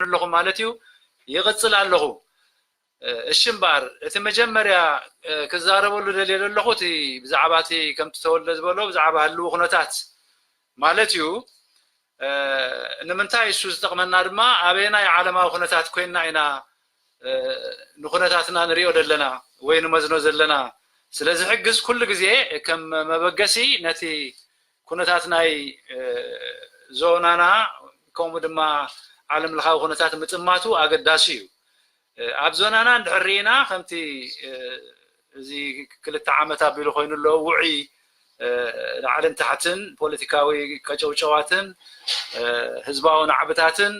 ኣለኹም ማለት እዩ። ይቕጽል ኣለኹ። እሺ እምበኣር፣ እቲ መጀመርያ ክዛረበሉ ደልየ ዘለኹ፣ እቲ ብዛዕባ እቲ ከምቲ ተወልደ ዝበሎ፣ ብዛዕባ ህልዊ ኩነታት ማለት እዩ። ንምንታይ እሱ ዝጠቕመና ድማ፣ ኣበየናይ ዓለማዊ ኩነታት ኮይንና ኢና ንኩነታትና ንሪኦ ዘለና ወይ ንመዝኖ ዘለና ስለ ዝሕግዝ፣ ኩሉ ግዜ ከም መበገሲ ነቲ ኩነታት ናይ ዞናና፣ ከምኡ ድማ ዓለም ለኻዊ ኩነታት ምጥማቱ ኣገዳሲ እዩ። ኣብ ዞናና እንድሕር ርኢና፣ ከምቲ እዚ ክልተ ዓመት ኣቢሉ ኮይኑ ኣሎ፣ ውዑይ ላዕልን ታሕትን፣ ፖለቲካዊ ቀጨውጨዋትን ህዝባዊ ናዕብታትን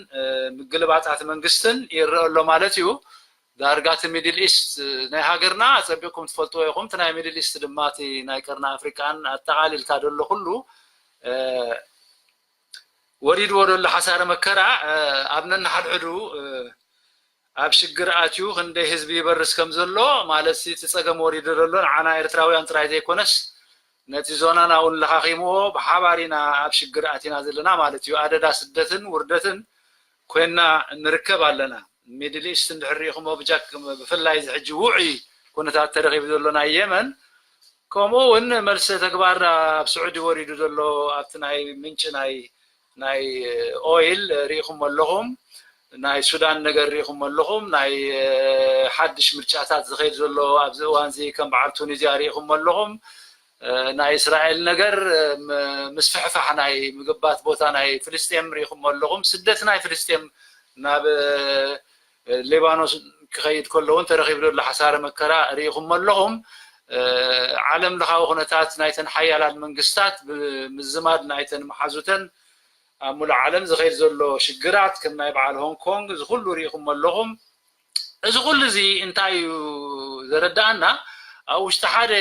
ምግልባጣት መንግስትን ይረአ ኣሎ ማለት እዩ። ዳርጋ እቲ ሚድል ኢስት ናይ ሃገርና ኣጸቢቕኩም ትፈልጥዎ ኢኹም። እቲ ናይ ሚድል ኢስት ድማ፣ እቲ ናይ ቀርኒ ኣፍሪቃን ኣጠቓሊልካ ዘሎ ኩሉ ወሪድዎ ዘሎ ሓሳረ መከራ፣ ኣብ ነንሓድሕዱ ኣብ ሽግር ኣትዩ ክንደይ ህዝቢ ይበርስ ከም ዘሎ፣ ማለት እቲ ጸገም ወሪዱ ዘሎ ንዓና ኤርትራውያን ጥራይ ዘይኮነስ፣ ነቲ ዞናና እውን ለኻኺምዎ፣ ብሓባር ኢና ኣብ ሽግር ኣቲና ዘለና ማለት እዩ። ኣደዳ ስደትን ውርደትን ኮይና ንርከብ ኣለና። ሚድል ኢስት እንድሕር ርኢኹሞ፣ ብጃክ-፣ ብፍላይ እዚ ሕጂ ውዑይ ኩነታት ተረኺቡ ዘሎ ናይ የመን፣ ከምኡ እውን መልሰ ተግባር ኣብ ስዑዲ ወሪዱ ዘሎ፣ ኣብቲ ናይ ምንጪ ናይ፣ ናይ ኦይል ርኢኹሞ ኣለኹም። ናይ ሱዳን ነገር ርኢኹሞ ኣለኹም። ናይ ሓድሽ ምርጫታት ዝኸይድ ዘሎ ኣብዚ እዋን እዚ ከም በዓል ቱኒዝያ ርኢኹሞ ኣለኹም። ናይ እስራኤል ነገር፣ ም-፣ ምስፍሕፋሕ ናይ ምግባት ቦታ ናይ ፍልስጤም ርኢኹሞ ኣለኹም። ስደት ናይ ፍልስጤም ናብ ሌባኖስ ክኸይድ ከሎ እውን ተረኺቡ ዘሎ ሓሳረ መከራ ርኢኹሞ ኣለኹም። ዓለም ለኻዊ ኩነታት ናይተን ሓያላን መንግስታት ብምዝማድ ናይተን መሓዙተን ኣብ ሙሉእ ዓለም ዝኸይድ ዘሎ ሽግራት፣ ከም ናይ በዓል ሆንግ ኮንግ፣ እዚ ኩሉ ርኢኹሞ ኣለኹም። እዚ ኩሉ እዚ እንታይ እዩ ዘረድኣና? ኣብ ውሽጢ ሓደ፣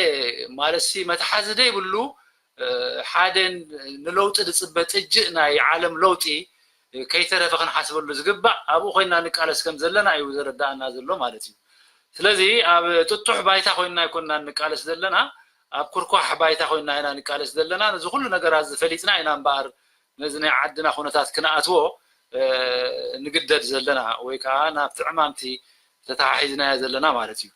ማለትሲ፣ መትሓዚ ዘይብሉ፣ ሓደ ንለውጢ ዝጽበ ጥጅእ ናይ ዓለም ለውጢ ከይተረፈ ክንሓስበሉ ዝግባእ፣ ኣብኡ ኮይና ንቃለስ ከም ዘለና እዩ ዘረድኣና ዘሎ ማለት እዩ። ስለዚ ኣብ ጥጡሕ ባይታ ኮይና ኣይኮናን ንቃለስ ዘለና፣ ኣብ ኩርኳሕ ባይታ ኮይና ኢና ንቃለስ ዘለና። ነዚ ኩሉ ነገራት እዚ ፈሊጥና ኢና እምበኣር ነዚ ናይ ዓድና ኩነታት ክንኣትዎ ንግደድ ዘለና፣ ወይ ከዓ ናብቲ ዕማምቲ ተተሓሒዝናዮ ዘለና ማለት እዩ።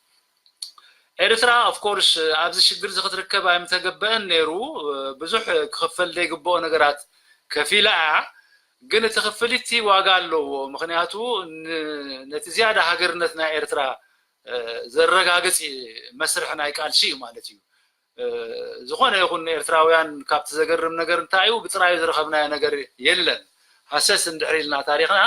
ኤርትራ፣ ኦፍ ኮርስ፣ ኣብዚ ሽግር እዚ ክትርከብ ኣይምተገበአን ነይሩ። ብዙሕ ክኽፈል ዘይግብኦ ነገራት ከፊላ እያ። ግን እቲ ክፍሊት ዋጋ ኣለዎ። ምኽንያቱ ን-፣ ነቲ ዝያዳ ሃገርነት ናይ ኤርትራ ዘረጋግጽ መስርሕ ናይ ቃልሲ እዩ ማለት እዩ። ዝኾነ ይኹን፣ ኤርትራውያን፣ ካብቲ ዘገርም ነገር እንታይ እዩ? ብጥራዩ ዝረኸብናዮ ነገር የለን። ሃሰስ እንድሕር ኢልና ታሪኽና፣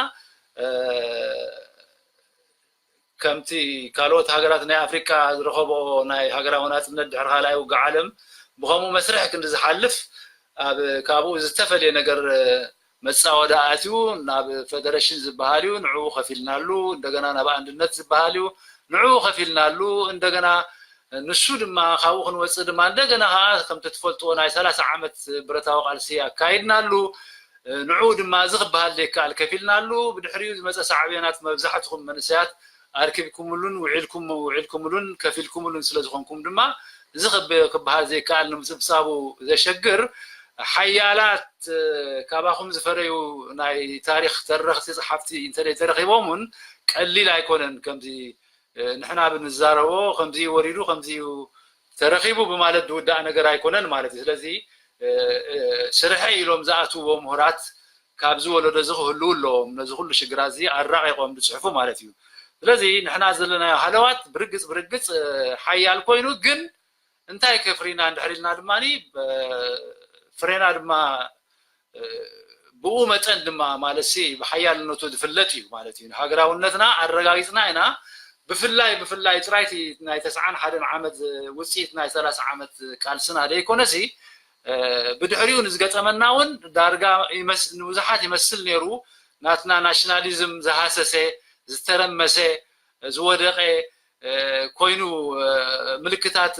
ከምቲ ካልኦት ሃገራት ናይ ኣፍሪቃ ዝረኸብኦ ናይ ሃገራዊ ናጽነት ድሕሪ ካልኣይ ውግእ ዓለም ብኸምኡ መስርሕ ክንዲ ዝሓልፍ፣ ኣብ፣ ካብኡ ዝተፈልየ ነገር መጻወዳ ኣትዩ፣ ናብ ፈደረሽን ዝበሃል እዩ፣ ንዕኡ ከፊልናሉ። እንደገና ናብ ኣንድነት ዝበሃል እዩ፣ ንዕኡ ከፊልናሉ። እንደገና ንሱ ድማ፣ ካብኡ ክንወጽእ ድማ፣ እንደገና ከኣ ከምቲ ትፈልጥዎ ናይ ሰላሳ ዓመት ብረታዊ ቃልሲ ኣካይድናሉ። ንዕኡ ድማ እዚ ክበሃል ዘይከኣል ከፊልናሉ። ብድሕሪኡ ዝመጸ ሳዕቤናት መብዛሕትኹም መንእሰያት ኣርኪብኩምሉን ውዒልኩም፣ ውዒልኩምሉን ከፊልኩምሉን ስለ ዝኾንኩም ድማ፣ እዚ ክብ-፣ ክበሃል ዘይከኣል፣ ንምጽብጻቡ ዘሸግር፣ ሓያላት ካባኹም ዝፈረዩ ናይ ታሪኽ ተረኽቲ ጸሓፍቲ እንተደይ ተረኺቦም እውን ቀሊል ኣይኮነን። ከምዚ ንሕና ብንዛረቦ፣ ከምዚ እዩ ወሪዱ፣ ከምዚ እዩ ተረኺቡ ብማለት ዝውዳእ ነገር ኣይኮነን ማለት እዩ። ስለዚ ስርሐይ ኢሎም ዝኣትውዎ ምሁራት ካብዚ ወለዶ እዚ ክህልዉ ኣለዎም። ነዚ ኩሉ ሽግራት እዚ ኣራቒቖም ዝጽሕፉ ማለት እዩ። ስለዚ ንሕና ዘለናዮ ሃለዋት ብርግጽ ብርግጽ ሓያል ኮይኑ፣ ግን እንታይ ከፍሪና እንድሕር ኢልና ድማ፣ ፍሬና ድማ ብኡ መጠን ድማ፣ ማለትሲ፣ ብሓያልነቱ ዝፍለጥ እዩ ማለት እዩ። ሃገራውነትና ኣረጋጊጽና ኢና። ብፍላይ፣ ብፍላይ ጥራይ እቲ ናይ ተስዓን ሓደን ዓመት ውጽኢት ናይ ሰላሳ ዓመት ቃልስና ዘይኮነሲ፣ ብድሕሪኡ ንዝገጠመና እውን ዳርጋ ይመስ-፣ ንብዙሓት ይመስል ነይሩ። ናትና ናሽናሊዝም ዝሃሰሰ፣ ዝተረመሰ፣ ዝወደቐ ኮይኑ ምልክታት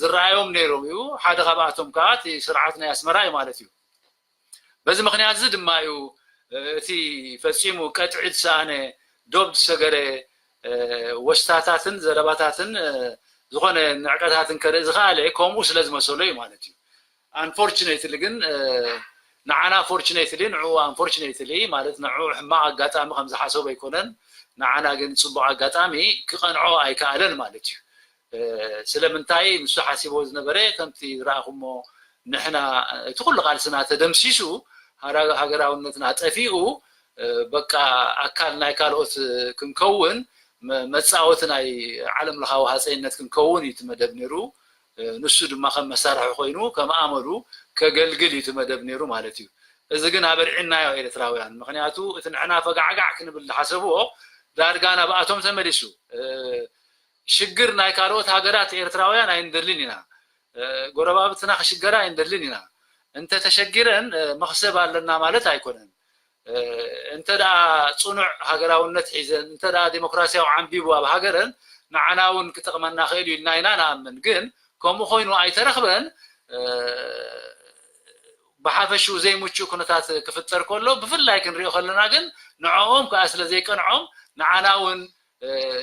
ዝረኣዮም ነይሮም እዩ። ሓደ ካብኣቶም ከዓ እቲ ስርዓት ናይ ኣስመራ እዩ ማለት እዩ። በዚ ምኽንያት እዚ ድማ እዩ እቲ ፈጺሙ ቀጥዒ ዝሰኣነ፣ ዶብ ዝሰገረ ወስታታትን ዘረባታትን ዝኾነ ንዕቀታትን ከርኢ ዝኸኣለ፣ ከምኡ ስለ ዝመሰሎ እዩ ማለት እዩ። ኣንፎርቹኔትሊ ግን ንዓና fortunately ንዕኡ unfortunately ማለት ንዕኡ ሕማቕ ኣጋጣሚ ከም ዝሓሰቦ ኣይኮነን፣ ንዓና ግን ጽቡቕ ኣጋጣሚ ክቐንዖ ኣይከኣለን ማለት እዩ። ስለምንታይ ንሱ ሓሲቦ ዝነበረ ከምቲ ዝረኣኹሞ ንሕና እቲ ኩሉ ቃልስና ተደምሲሱ ሃገራውነትና ጠፊኡ በቃ ኣካል ናይ ካልኦት ክንከውን መፃወቲ ናይ ዓለም ለኻዊ ሃፀይነት ክንከውን እዩ እቲ መደብ ነይሩ። ንሱ ድማ ከም መሳርሒ ኮይኑ ከም ኣመሉ ከገልግል እዩ እቲ መደብ ነይሩ ማለት እዩ። እዚ ግን ኣበርዒናዮ ኤርትራውያን። ምክንያቱ እቲ ንሕና ፈጋዕጋዕ ክንብል ዝሓሰብዎ ዳርጋ ናብኣቶም ተመሊሱ። ሽግር ናይ ካልኦት ሃገራት ኤርትራውያን ኣይንደልን ኢና። ጎረባብትና ክሽገራ ኣይንደልን ኢና። እንተ ተሸጊረን መኽሰብ ኣለና ማለት ኣይኮነን። እንተ ደኣ ጽኑዕ ሃገራውነት ሒዘን፣ እንተ ደኣ ዴሞክራሲያዊ ዓንቢቡ ኣብ ሃገረን ንዓና እውን ክጠቕመና ክእል እዩ ኢልና ኢና ንኣምን። ግን ከምኡ ኮይኑ ኣይተረኽበን። ብሓፈሽኡ ዘይምቹእ ኩነታት ክፍጠር ከሎ ብፍላይ ክንሪኦ ከለና ግን ንዕኦም ከኣ ስለ ዘይቀንዖም ንዓና እውን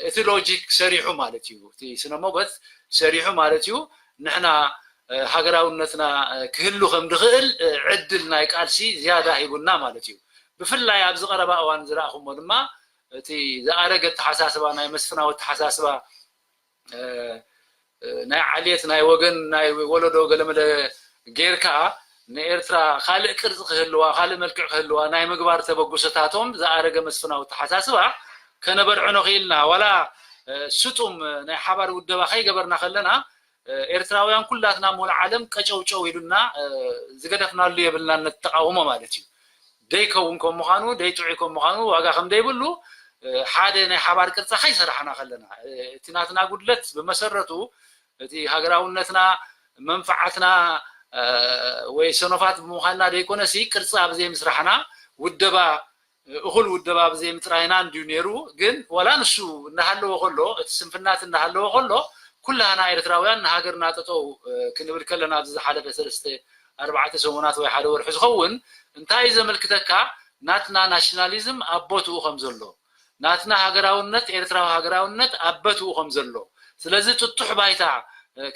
እቲ ሎጂክ ሰሪሑ ማለት እዩ። እቲ ስነ ሞገት ሰሪሑ ማለት እዩ። ንሕና ሃገራውነትና ክህሉ ከም ዝኽእል ዕድል ናይ ቃልሲ ዝያዳ ሂቡና ማለት እዩ። ብፍላይ ኣብዚ ቀረባ እዋን ዝረኣኹሞ ድማ እቲ ዝኣረገ ኣተሓሳስባ ናይ መስፍናዊ ኣተሓሳስባ ናይ ዓሌት ናይ ወገን ናይ ወለዶ ገለመለ ጌርካ ንኤርትራ ካልእ ቅርፂ ክህልዋ ካልእ መልክዕ ክህልዋ ናይ ምግባር ተበግሶታቶም ዝኣረገ መስፍናዊ ኣተሓሳስባ ከነበርዕኖ ክኢልና ዋላ ስጡም ናይ ሓባር ውደባ ከይገበርና ከለና ኤርትራውያን ኩላትና ሙሉ ዓለም ቀጨውጨው ኢሉና ዝገደፍናሉ የብልናን ነቲ ተቃውሞ ማለት እዩ። ደይከውን ከም ምዃኑ ደይጥዑይ ከም ምዃኑ ዋጋ ከም ዘይብሉ ሓደ ናይ ሓባር ቅርፃ ከይሰራሕና ከለና እቲ ናትና ጉድለት ብመሰረቱ እቲ ሃገራውነትና መንፍዓትና ወይ ሰኖፋት ብምዃንና ደይኮነሲ ቅርፂ ኣብ ዘይምስራሕና ውደባ እኹል ውደባ ኣብ ዘይምፅራይና እንድዩ ነይሩ። ግን ዋላ ንሱ እናሃለወ ከሎ እቲ ስንፍናት እናሃለወ ከሎ ኩላህና ኤርትራውያን ንሃገርና ጠጠው ክንብል ከለና ኣብዚ ዝሓለፈ ሰለስተ ኣርባዕተ ሰሙናት ወይ ሓደ ወርሒ ዝኸውን እንታይ እዩ ዘመልክተካ ናትና ናሽናሊዝም ኣብ ቦትኡ ከም ዘሎ ናትና ሃገራውነት ኤርትራዊ ሃገራውነት ኣብ በትኡ ከም ዘሎ ስለዚ ጥጡሕ ባይታ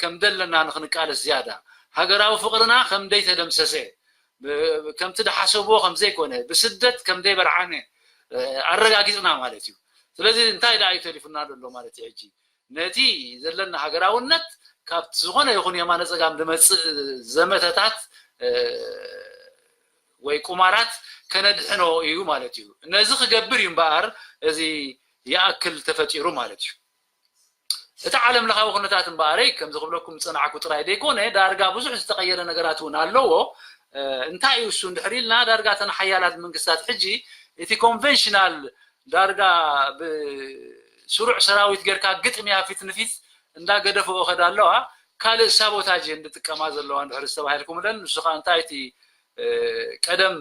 ከም ደለና ንክንቃለስ ዝያዳ ሃገራዊ ፍቅርና ከም ደይተደምሰሰ ከምቲ ዝሓሰብዎ ከም ዘይኮነ ብስደት ከም ዘይበርዓነ ኣረጋጊፅና ማለት እዩ። ስለዚ እንታይ ደኣ እዩ ተሪፉና ዘሎ ማለት እዩ ሕጂ ነቲ ዘለና ሃገራውነት ካብቲ ዝኾነ ይኹን የማነ ፀጋም ዝመፅእ ዘመተታት ወይ ቁማራት ከነድሕኖ እዩ ማለት እዩ። ነዚ ክገብር እዩ እምበኣር እዚ ይኣክል ተፈጢሩ ማለት እዩ። እቲ ዓለም ለኻዊ ኩነታት እምበኣረይ ከምዚ ክብለኩም ዝፀናዕኩ ጥራይ ዘይኮነ ዳርጋ ብዙሕ ዝተቐየረ ነገራት እውን ኣለዎ። እንታይ እዩ እሱ እንድሕር ኢልና ዳርጋ እተን ሓያላት መንግስታት ሕጂ እቲ ኮንቨንሽናል ዳርጋ ብስሩዕ ሰራዊት ጌርካ ግጥምያ ፊት ንፊት እንዳገደፈኦ ከዳ ኣለዋ ካልእ ሳቦታጅ እየን ዝጥቀማ ዘለዋ እንድሕር ዝተባሂልኩምለን ንሱ ከዓ እንታይ እቲ ቀደም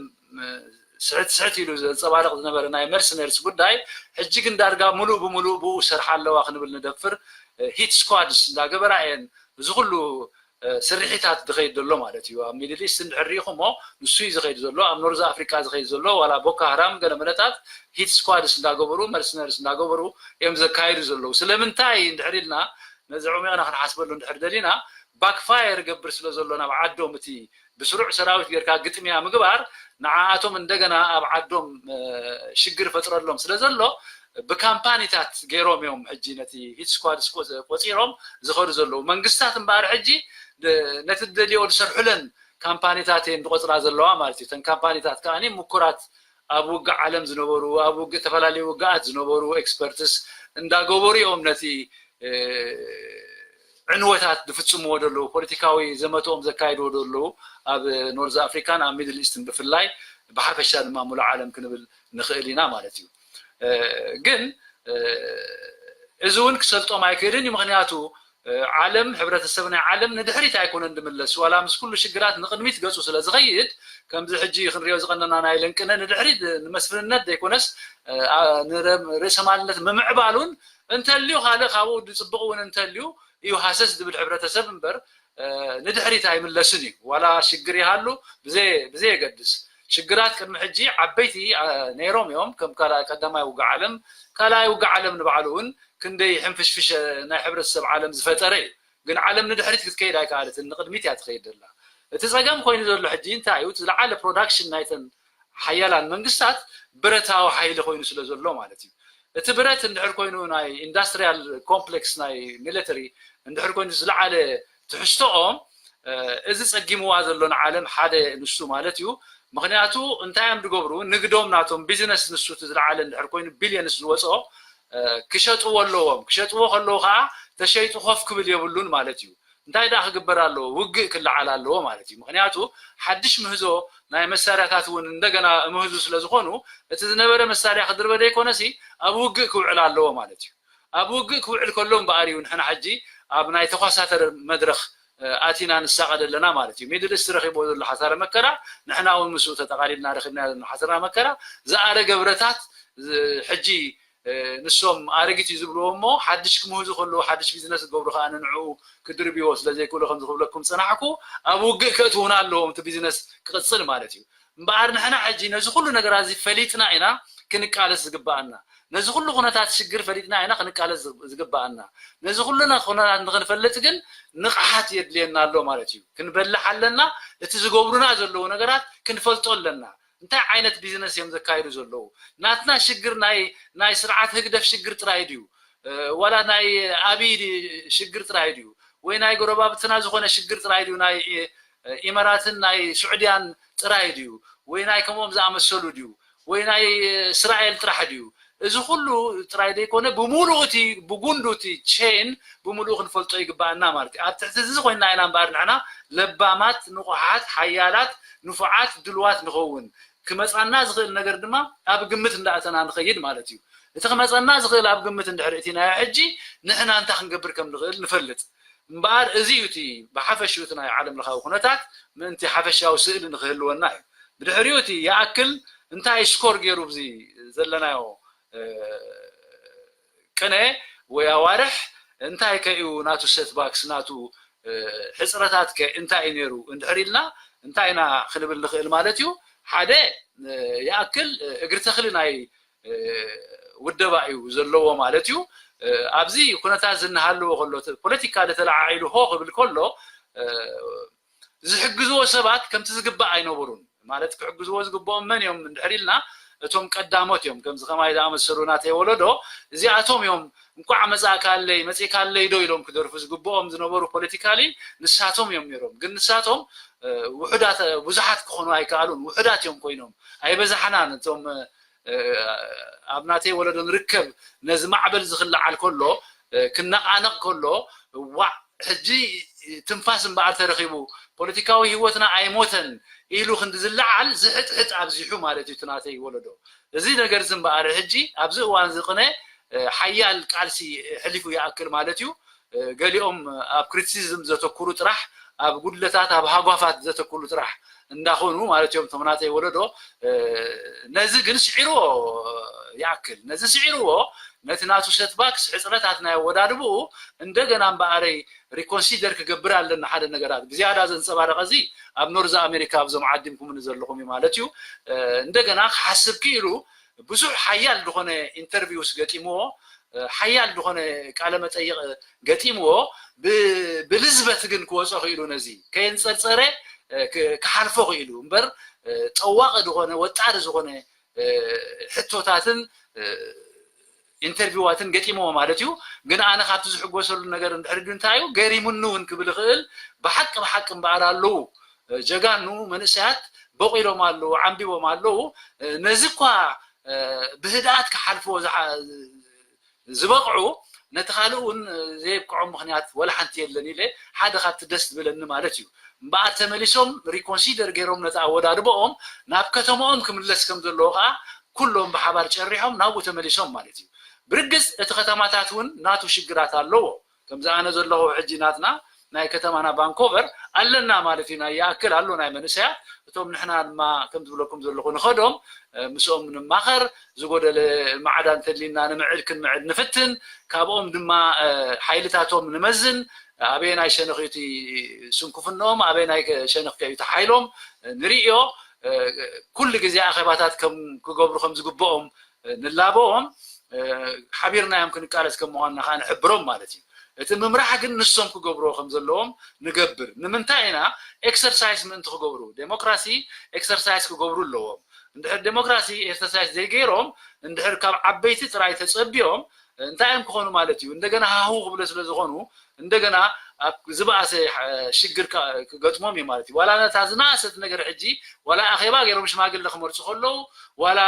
ስሕት ስሕት ኢሉ ዘንፀባርቕ ዝነበረ ናይ መርስነርስ ጉዳይ ሕጂ ግን ዳርጋ ሙሉእ ብሙሉእ ብኡ ሰርሓ ኣለዋ ክንብል ንደፍር። ሂት ስኳድስ እንዳገበራ እየን እዚ ኩሉ ስርሒታት ዝኸይድ ዘሎ ማለት እዩ። ኣብ ሚድል ኢስት እንድሕር ሪኢኹሞ ንሱ እዩ ዝኸይድ ዘሎ። ኣብ ኖርዝ ኣፍሪቃ ዝኸይድ ዘሎ ዋላ ቦኮ ሃራም ገለ መለታት ሂት ስኳድስ እንዳገበሩ መርስነርስ እንዳገበሩ እዮም ዘካይዱ ዘለዉ። ስለምንታይ እንድሕር ኢልና ነዚ ዑሚቕና ክንሓስበሉ እንድሕር ደሊና ባክፋየር ገብር ስለ ዘሎ ናብ ዓዶም እቲ ብስሩዕ ሰራዊት ጌርካ ግጥምያ ምግባር ንዓኣቶም እንደገና ኣብ ዓዶም ሽግር ፈጥረሎም ስለ ዘሎ ብካምፓኒታት ገይሮም እዮም ሕጂ ነቲ ሂት ስኳድ ቆፂሮም ዝኸዱ ዘለዉ መንግስታት እምበኣር ሕጂ ነቲ ደልዮ ዝሰርሑለን ካምፓኒታት እየን ዝቆፅራ ዘለዋ ማለት እዩ። እተን ካምፓኒታት ከዓ ምኩራት ኣብ ውግእ ዓለም ዝነበሩ ኣብ ውግእ ዝተፈላለዩ ውግኣት ዝነበሩ ኤክስፐርትስ እንዳገበሩ እዮም ነቲ ዕንወታት ዝፍፅምዎ ዘለዉ ፖለቲካዊ ዘመትኦም ዘካይድዎ ዘለዉ ኣብ ኖርዝ ኣፍሪካን ኣብ ሚድል ኢስትን ብፍላይ ብሓፈሻ ድማ ሙሉእ ዓለም ክንብል ንኽእል ኢና ማለት እዩ። ግን እዚ እውን ክሰልጦም ኣይክእልን እዩ። ምክንያቱ ዓለም ሕብረተሰብ ናይ ዓለም ንድሕሪት ኣይኮነን ዝምለስ ዋላ ምስ ኩሉ ሽግራት ንቅድሚት ገፁ ስለ ዝኸይድ ከምዚ ሕጂ ክንሪኦ ዝቀነና ናይ ለንቅነ ንድሕሪት ንመስፍንነት ዘይኮነስ ርእሰማልነት ምምዕባሉን እንተልዩ ካልእ ካብኡ ዝፅብቕ እውን እንተልዩ እዩ ሃሰስ ዝብል ሕብረተሰብ እምበር ንድሕሪት ኣይምለስን እዩ። ዋላ ሽግር ይሃሉ ብዘየገድስ ሽግራት ቅድሚ ሕጂ ዓበይቲ ነይሮም እዮም። ከም ካልኣይ ቀዳማይ ውግእ ዓለም ካልኣይ ውግእ ዓለም ንባዕሉ እውን ክንደይ ሕንፍሽፍሽ ናይ ሕብረተሰብ ዓለም ዝፈጠረ እዩ። ግን ዓለም ንድሕሪት ክትከይድ ኣይከኣለትን ንቅድሚት እያ ትኸይድ ዘላ። እቲ ፀገም ኮይኑ ዘሎ ሕጂ እንታይ እዩ? እቲ ዝለዓለ ፕሮዳክሽን ናይተን ሓያላን መንግስታት ብረታዊ ሓይሊ ኮይኑ ስለ ዘሎ ማለት እዩ። እቲ ብረት እንድሕር ኮይኑ ናይ ኢንዳስትሪያል ኮምፕሌክስ ናይ ሚሊተሪ እንድሕር ኮይኑ ዝለዓለ ትሕዝቶኦም እዚ ፀጊምዋ ዘሎ ንዓለም ሓደ ንሱ ማለት እዩ። ምክንያቱ እንታይ እዮም ዝገብሩ? ንግዶም ናቶም ቢዝነስ ንሱ እቲ ዝለዓለ እንድሕር ኮይኑ ቢልዮንስ ዝወፅኦ ክሸጥዎ ኣለዎም። ክሸጥዎ ከለዉ ከዓ ተሸይጡ ኮፍ ክብል የብሉን ማለት እዩ። እንታይ ደኣ ክግበር ኣለዎ? ውግእ ክለዓል ኣለዎ ማለት እዩ። ምክንያቱ ሓድሽ ምህዞ ናይ መሳርያታት እውን እንደገና ምህዙ ስለ ዝኾኑ እቲ ዝነበረ መሳርያ ክድርበ ዘይኮነሲ ኣብ ውግእ ክውዕል ኣለዎ ማለት እዩ። ኣብ ውግእ ክውዕል ከሎ እምበኣር እዩ ንሕና ሕጂ ኣብ ናይ ተኳሳተር መድረኽ ኣቲና ንሳቐ ዘለና ማለት እዩ። ሚድል ኢስት ረኺብዎ ዘሎ ሓሳረ መከራ ንሕና እውን ምስኡ ተጠቓሊልና ረኺብና ዘለና ሓሳረ መከራ ዝኣረገ ብረታት ሕጂ ንሶም ኣረጊት እዩ ዝብልዎ እሞ ሓድሽ ክምህዙ ከለዉ ሓድሽ ቢዝነስ ዝገብሩ ከዓ ንንዕኡ ክድርብዎ ስለ ዘይክእሉ ከም ዝኽብለኩም ዝፀናሕኩ ኣብ ውግእ ከእትዉና ኣለዎም እቲ ቢዝነስ ክቕፅል ማለት እዩ። እምበኣር ንሕና ሕጂ ነዚ ኩሉ ነገራት እዚ ፈሊጥና ኢና ክንቃለስ ዝግበኣና። ነዚ ኩሉ ኩነታት ሽግር ፈሊጥና ኢና ክንቃለስ ዝግበኣና። ነዚ ኩሉ ኩነታት ንክንፈልጥ ግን ንቕሓት የድልየና ኣሎ ማለት እዩ። ክንበልሕ ኣለና። እቲ ዝገብሩና ዘለዉ ነገራት ክንፈልጦ ኣለና። እንታይ ዓይነት ቢዝነስ እዮም ዘካይዱ ዘለዉ? ናትና ሽግር ናይ ናይ ስርዓት ህግደፍ ሽግር ጥራይ ድዩ? ዋላ ናይ ኣብይ ሽግር ጥራይ ድዩ? ወይ ናይ ጎረባብትና ዝኾነ ሽግር ጥራይ ድዩ? ናይ ኢመራትን ናይ ስዑድያን ጥራይ ድዩ? ወይ ናይ ከምኦም ዝኣመሰሉ ድዩ? ወይ ናይ እስራኤል ጥራሕ ድዩ? እዚ ኩሉ ጥራይ ዘይኮነ ብሙሉኡ እቲ ብጉንዱ እቲ ቼን ብሙሉኡ ክንፈልጦ ይግበኣና ማለት እዩ። ኣብ ትሕቲ እዚ ኮይንና ኢና እምበኣር ንሕና ለባማት፣ ንቑሓት፣ ሓያላት፣ ንፉዓት፣ ድልዋት ንኸውን። ክመፃና ዝኽእል ነገር ድማ ኣብ ግምት እንዳእተና ንኸይድ ማለት እዩ። እቲ ክመፀና ዝኽእል ኣብ ግምት እንድሕር እቲናዮ ሕጂ ንሕና እንታይ ክንገብር ከም ንኽእል ንፈልጥ። እምበኣር እዚ እዩ እቲ ብሓፈሽኡ እቲ ናይ ዓለም ለኻዊ ኩነታት ምእንቲ ሓፈሻዊ ስእሊ ንክህልወና እዩ። ብድሕሪኡ እቲ ይኣክል እንታይ ስኮር ገይሩ ብዚ ዘለናዮ ቅነ ወይ ኣዋርሕ እንታይ ከ እዩ ናቱ ሴትባክስ ናቱ ሕፅረታት ከ እንታይ እዩ ነይሩ እንድሕር ኢልና እንታይ ኢና ክንብል ንኽእል ማለት እዩ። ሓደ ይኣክል እግሪ ተኽሊ ናይ ውደባ እዩ ዘለዎ ማለት እዩ። ኣብዚ ኩነታት ዝናሃለዎ ከሎ ፖለቲካ ተለዓዒሉ ሆ ክብል ከሎ ዝሕግዝዎ ሰባት ከምቲ ዝግባእ ኣይነበሩን። ማለት ክሕግዝዎ ዝግብኦም መን እዮም እንድሕር ኢልና እቶም ቀዳሞት እዮም። ከምዚ ከማይ ዝኣመሰሉ ናተይ ወለዶ እዚኣቶም እዮም እንኳዕ መጻእካለይ መጺእካለይ ዶ ኢሎም ክደርፉ ዝግብኦም ዝነበሩ ፖለቲካሊ ንሳቶም እዮም ነይሮም። ግን ንሳቶም ውሑዳት ብዙሓት ክኾኑ ኣይከኣሉን። ውሑዳት እዮም ኮይኖም ኣይበዛሕናን። እቶም ኣብ ናተይ ወለዶ ንርከብ ነዚ ማዕበል ዝኽልዓል ከሎ ክነቓነቕ ከሎ ዋዕ ሕጂ ትንፋስ እምበኣር ተረኺቡ ፖለቲካዊ ህይወትና ኣይሞተን ኢሉ ክንዲ ዝለዓል ዝሕጥሕጥ ኣብዚሑ ማለት እዩ እቲ ናተይ ወለዶ። እዚ ነገር እዚ እምበኣር ሕጂ ኣብዚ እዋን እዚ ቅነ ሓያል ቃልሲ ሕሊፉ ይኣክል ማለት እዩ። ገሊኦም ኣብ ክሪቲሲዝም ዘተኩሩ ጥራሕ ኣብ ጉድለታት ኣብ ሃጓፋት ዘተኩሩ ጥራሕ እንዳኾኑ ማለት እዮም እቶም ናተይ ወለዶ። ነዚ ግን ስዒርዎ ይኣክል ነዚ ስዒርዎ ነቲ ናቱ ሴትባክስ ሕፅረታት ናይ ኣወዳድብኡ እንደገና እምበኣረይ ሪኮንሲደር ክገብር ኣለና ሓደ ነገራት ብዝያዳ ዘንፀባረቐ እዚ ኣብ ኖርዝ ኣሜሪካ ኣብዞም ዓዲምኩምኒ ዘለኹም እዩ ማለት እዩ። እንደገና ክሓስብ ክኢሉ ብዙሕ ሓያል ዝኾነ ኢንተርቪውስ ገጢምዎ ሓያል ዝኾነ ቃለ መጠይቕ ገጢምዎ ብልዝበት ግን ክወፆ ክኢሉ ነዚ ከየንፀርፀረ ክሓልፎ ክኢሉ እምበር ጠዋቂ ዝኾነ ወጣሪ ዝኾነ ሕቶታትን ኢንተርቪዋትን ገጢምዎ ማለት እዩ። ግን ኣነ ካብቲ ዝሕጎሰሉ ነገር እንድሕር እንታይ እዩ ገሪሙኒ እውን ክብል ይኽእል። ብሓቂ ብሓቂ እምበኣር ኣለዉ ጀጋኑ መንእሰያት በቂሎም ኣለዉ፣ ዓንቢቦም ኣለዉ። ነዚ እኳ ብህድኣት ክሓልፍዎ ዝበቕዑ ነቲ ካልእ እውን ዘየብቅዖም ምኽንያት ወላ ሓንቲ የለን ኢለ ሓደ ካብቲ ደስ ዝብለኒ ማለት እዩ። እምበኣር ተመሊሶም ሪኮንሲደር ገይሮም ነቲ ኣወዳድበኦም ናብ ከተማኦም ክምለስ ከም ዘለዎ ከዓ ኩሎም ብሓባር ጨሪሖም ናብኡ ተመሊሶም ማለት እዩ። ብርግፅ እቲ ከተማታት እውን ናቱ ሽግራት ኣለዎ። ከምዚ ኣነ ዘለኹ ሕጂ ናትና ናይ ከተማና ቫንኮቨር ኣለና ማለት እዩ። ናይ ይኣክል ኣሎ ናይ መንእሰያት እቶም ንሕና ድማ ከም ዝብለኩም ዘለኹ ንኸዶም ምስኦም ንማኸር ዝጎደለ ማዕዳ እንተሊና ንምዕድ ክንምዕድ ንፍትን ካብኦም ድማ ሓይልታቶም ንመዝን ኣበየናይ ሸነኽ እዩ እቲ ስንኩፍንኦም ኣበየናይ ሸነኽ ከ እዩ እቲ ሓይሎም ንርእዮ ኩሉ ግዜ ኣኼባታት ከም ክገብሩ ከም ዝግብኦም ንላበዎም ሓቢርና እዮም ክንቃለስ ከም ምዃንና ከዓ ንሕብሮም ማለት እዩ። እቲ ምምራሕ ግን ንሶም ክገብርዎ ከም ዘለዎም ንገብር። ንምንታይ ኢና? ኤክሰርሳይዝ ምእንቲ ክገብሩ፣ ዴሞክራሲ ኤክሰርሳይዝ ክገብሩ ኣለዎም። እንድሕር ዴሞክራሲ ኤክሰርሳይዝ ዘይገይሮም፣ እንድሕር ካብ ዓበይቲ ጥራይ ተጸቢዮም እንታይ እዮም ክኾኑ ማለት እዩ? እንደገና ሃሁ ክብሎ ስለ ዝኾኑ እንደገና ኣብ ዝበኣሰ ሽግር ክገጥሞም እዩ ማለት እዩ። ዋላ ነታ ዝነኣሰት ነገር ሕጂ ዋላ ኣኼባ ገይሮም ሽማግለ ክመርፁ ከለዉ ዋላ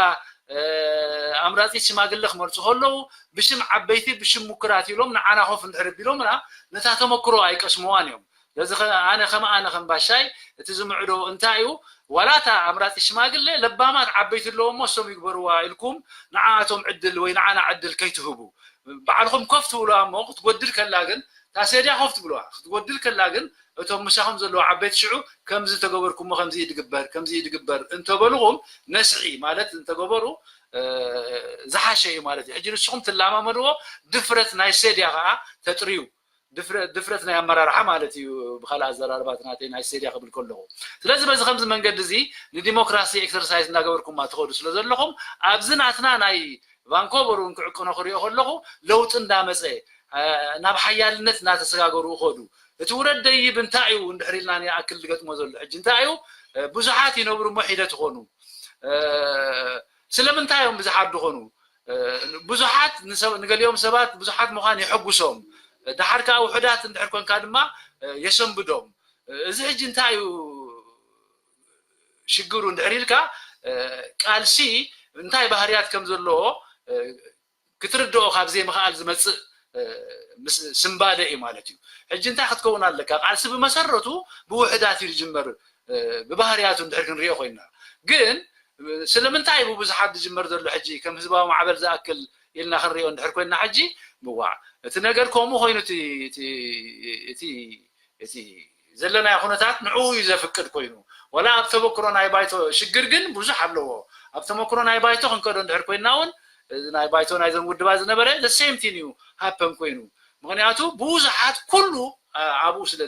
ኣምራፂት ሽማግለ ክመርፁ ከለዉ ብሽም ዓበይቲ ብሽም ምኩራት ኢሎም ንዓና ኮፍ እንድሕር ቢሎምና ነታ ተመክሮ ኣይቀስምዋን እዮም። ስለዚ ኣነ ከም ኣነ ከም ባሻይ እቲ ዝምዕዶ እንታይ እዩ? ዋላ እታ ኣምራፂ ሽማግለ ለባማት ዓበይቲ ኣለዎ እሞ እሶም ይግበርዋ ኢልኩም ንዓኣቶም ዕድል ወይ ንዓና ዕድል ከይትህቡ ባዕልኹም ኮፍ ትብሉዋ እሞ ክትጎድል ከላ ግን እታ ሴድያ ኮፍ ትብሉዋ ክትጎድል ከላ ግን እቶም ምሳኹም ዘለዉ ዓበይቲ ሽዑ ከምዚ ተገበርኩሞ ከምዚ ይድግበር ከምዚ ይድግበር እንተበልኹም ነስዒ ማለት እንተገበሩ ዝሓሸ እዩ ማለት እዩ። ሕጂ ንስኹም ትላማመድዎ ድፍረት ናይ ሴድያ ከዓ ተጥርዩ ድፍረት ናይ ኣመራርሓ ማለት እዩ። ብካልእ ኣዘራርባ ናተይ ናይ ሴድያ ክብል ከለኹ ስለዚ በዚ ከምዚ መንገዲ እዚ ንዲሞክራሲ ኤክሰርሳይዝ እናገበርኩማ ትኸዱ ስለ ዘለኹም ኣብዚ ናትና ናይ ቫንኮቨር እውን ክዕቅኖ ክሪኦ ከለኹ ለውጢ እንዳመፀ ናብ ሓያልነት እናተሰጋገሩ እኸዱ። እቲ ውረድ ደይብ እንታይ እዩ እንድሕር ኢልና ንኣክል ዝገጥሞ ዘሎ ሕጂ እንታይ እዩ ብዙሓት ይነብሩ እሞ ሒደት ይኾኑ። ስለምንታይ እዮም ብዙሓት ዝኾኑ? ብዙሓት ንገሊኦም ሰባት ብዙሓት ምዃን የሐጉሶም። ድሓር ከዓ ውሑዳት እንድሕር ኮንካ ድማ የሰንብዶም። እዚ ሕጂ እንታይ እዩ ሽግሩ እንድሕር ኢልካ ቃልሲ እንታይ ባህርያት ከም ዘለዎ ክትርድኦ ካብ ዘይምኽኣል ዝመፅእ ስንባደ እዩ ማለት እዩ። ሕጂ እንታይ ክትከውን ኣለካ? ቃልሲ ብመሰረቱ ብውሕዳት እዩ ዝጅመር፣ ብባህርያቱ እንድሕር ክንሪኦ ኮይና ግን ስለምንታይ ብብዙሓት ዝጅመር ዘሎ ሕጂ ከም ህዝባዊ ማዕበል ዝኣክል ኢልና ክንሪኦ እንድሕር ኮይና ሕጂ ምዋዕ እቲ ነገር ከምኡ ኮይኑ እቲ ዘለናዮ ኩነታት ንዕኡ እዩ ዘፍቅድ ኮይኑ ዋላ ኣብ ተመክሮ ናይ ባይቶ ሽግር ግን ብዙሕ ኣለዎ። ኣብ ተመክሮ ናይ ባይቶ ክንከዶ እንድሕር ኮይና እውን ናይ ባይቶ ናይዘን ውድባት ዝነበረ the same thing እዩ ሃፐን ኮይኑ ምክንያቱ ብዙሓት ኩሉ ኣብኡ ስለ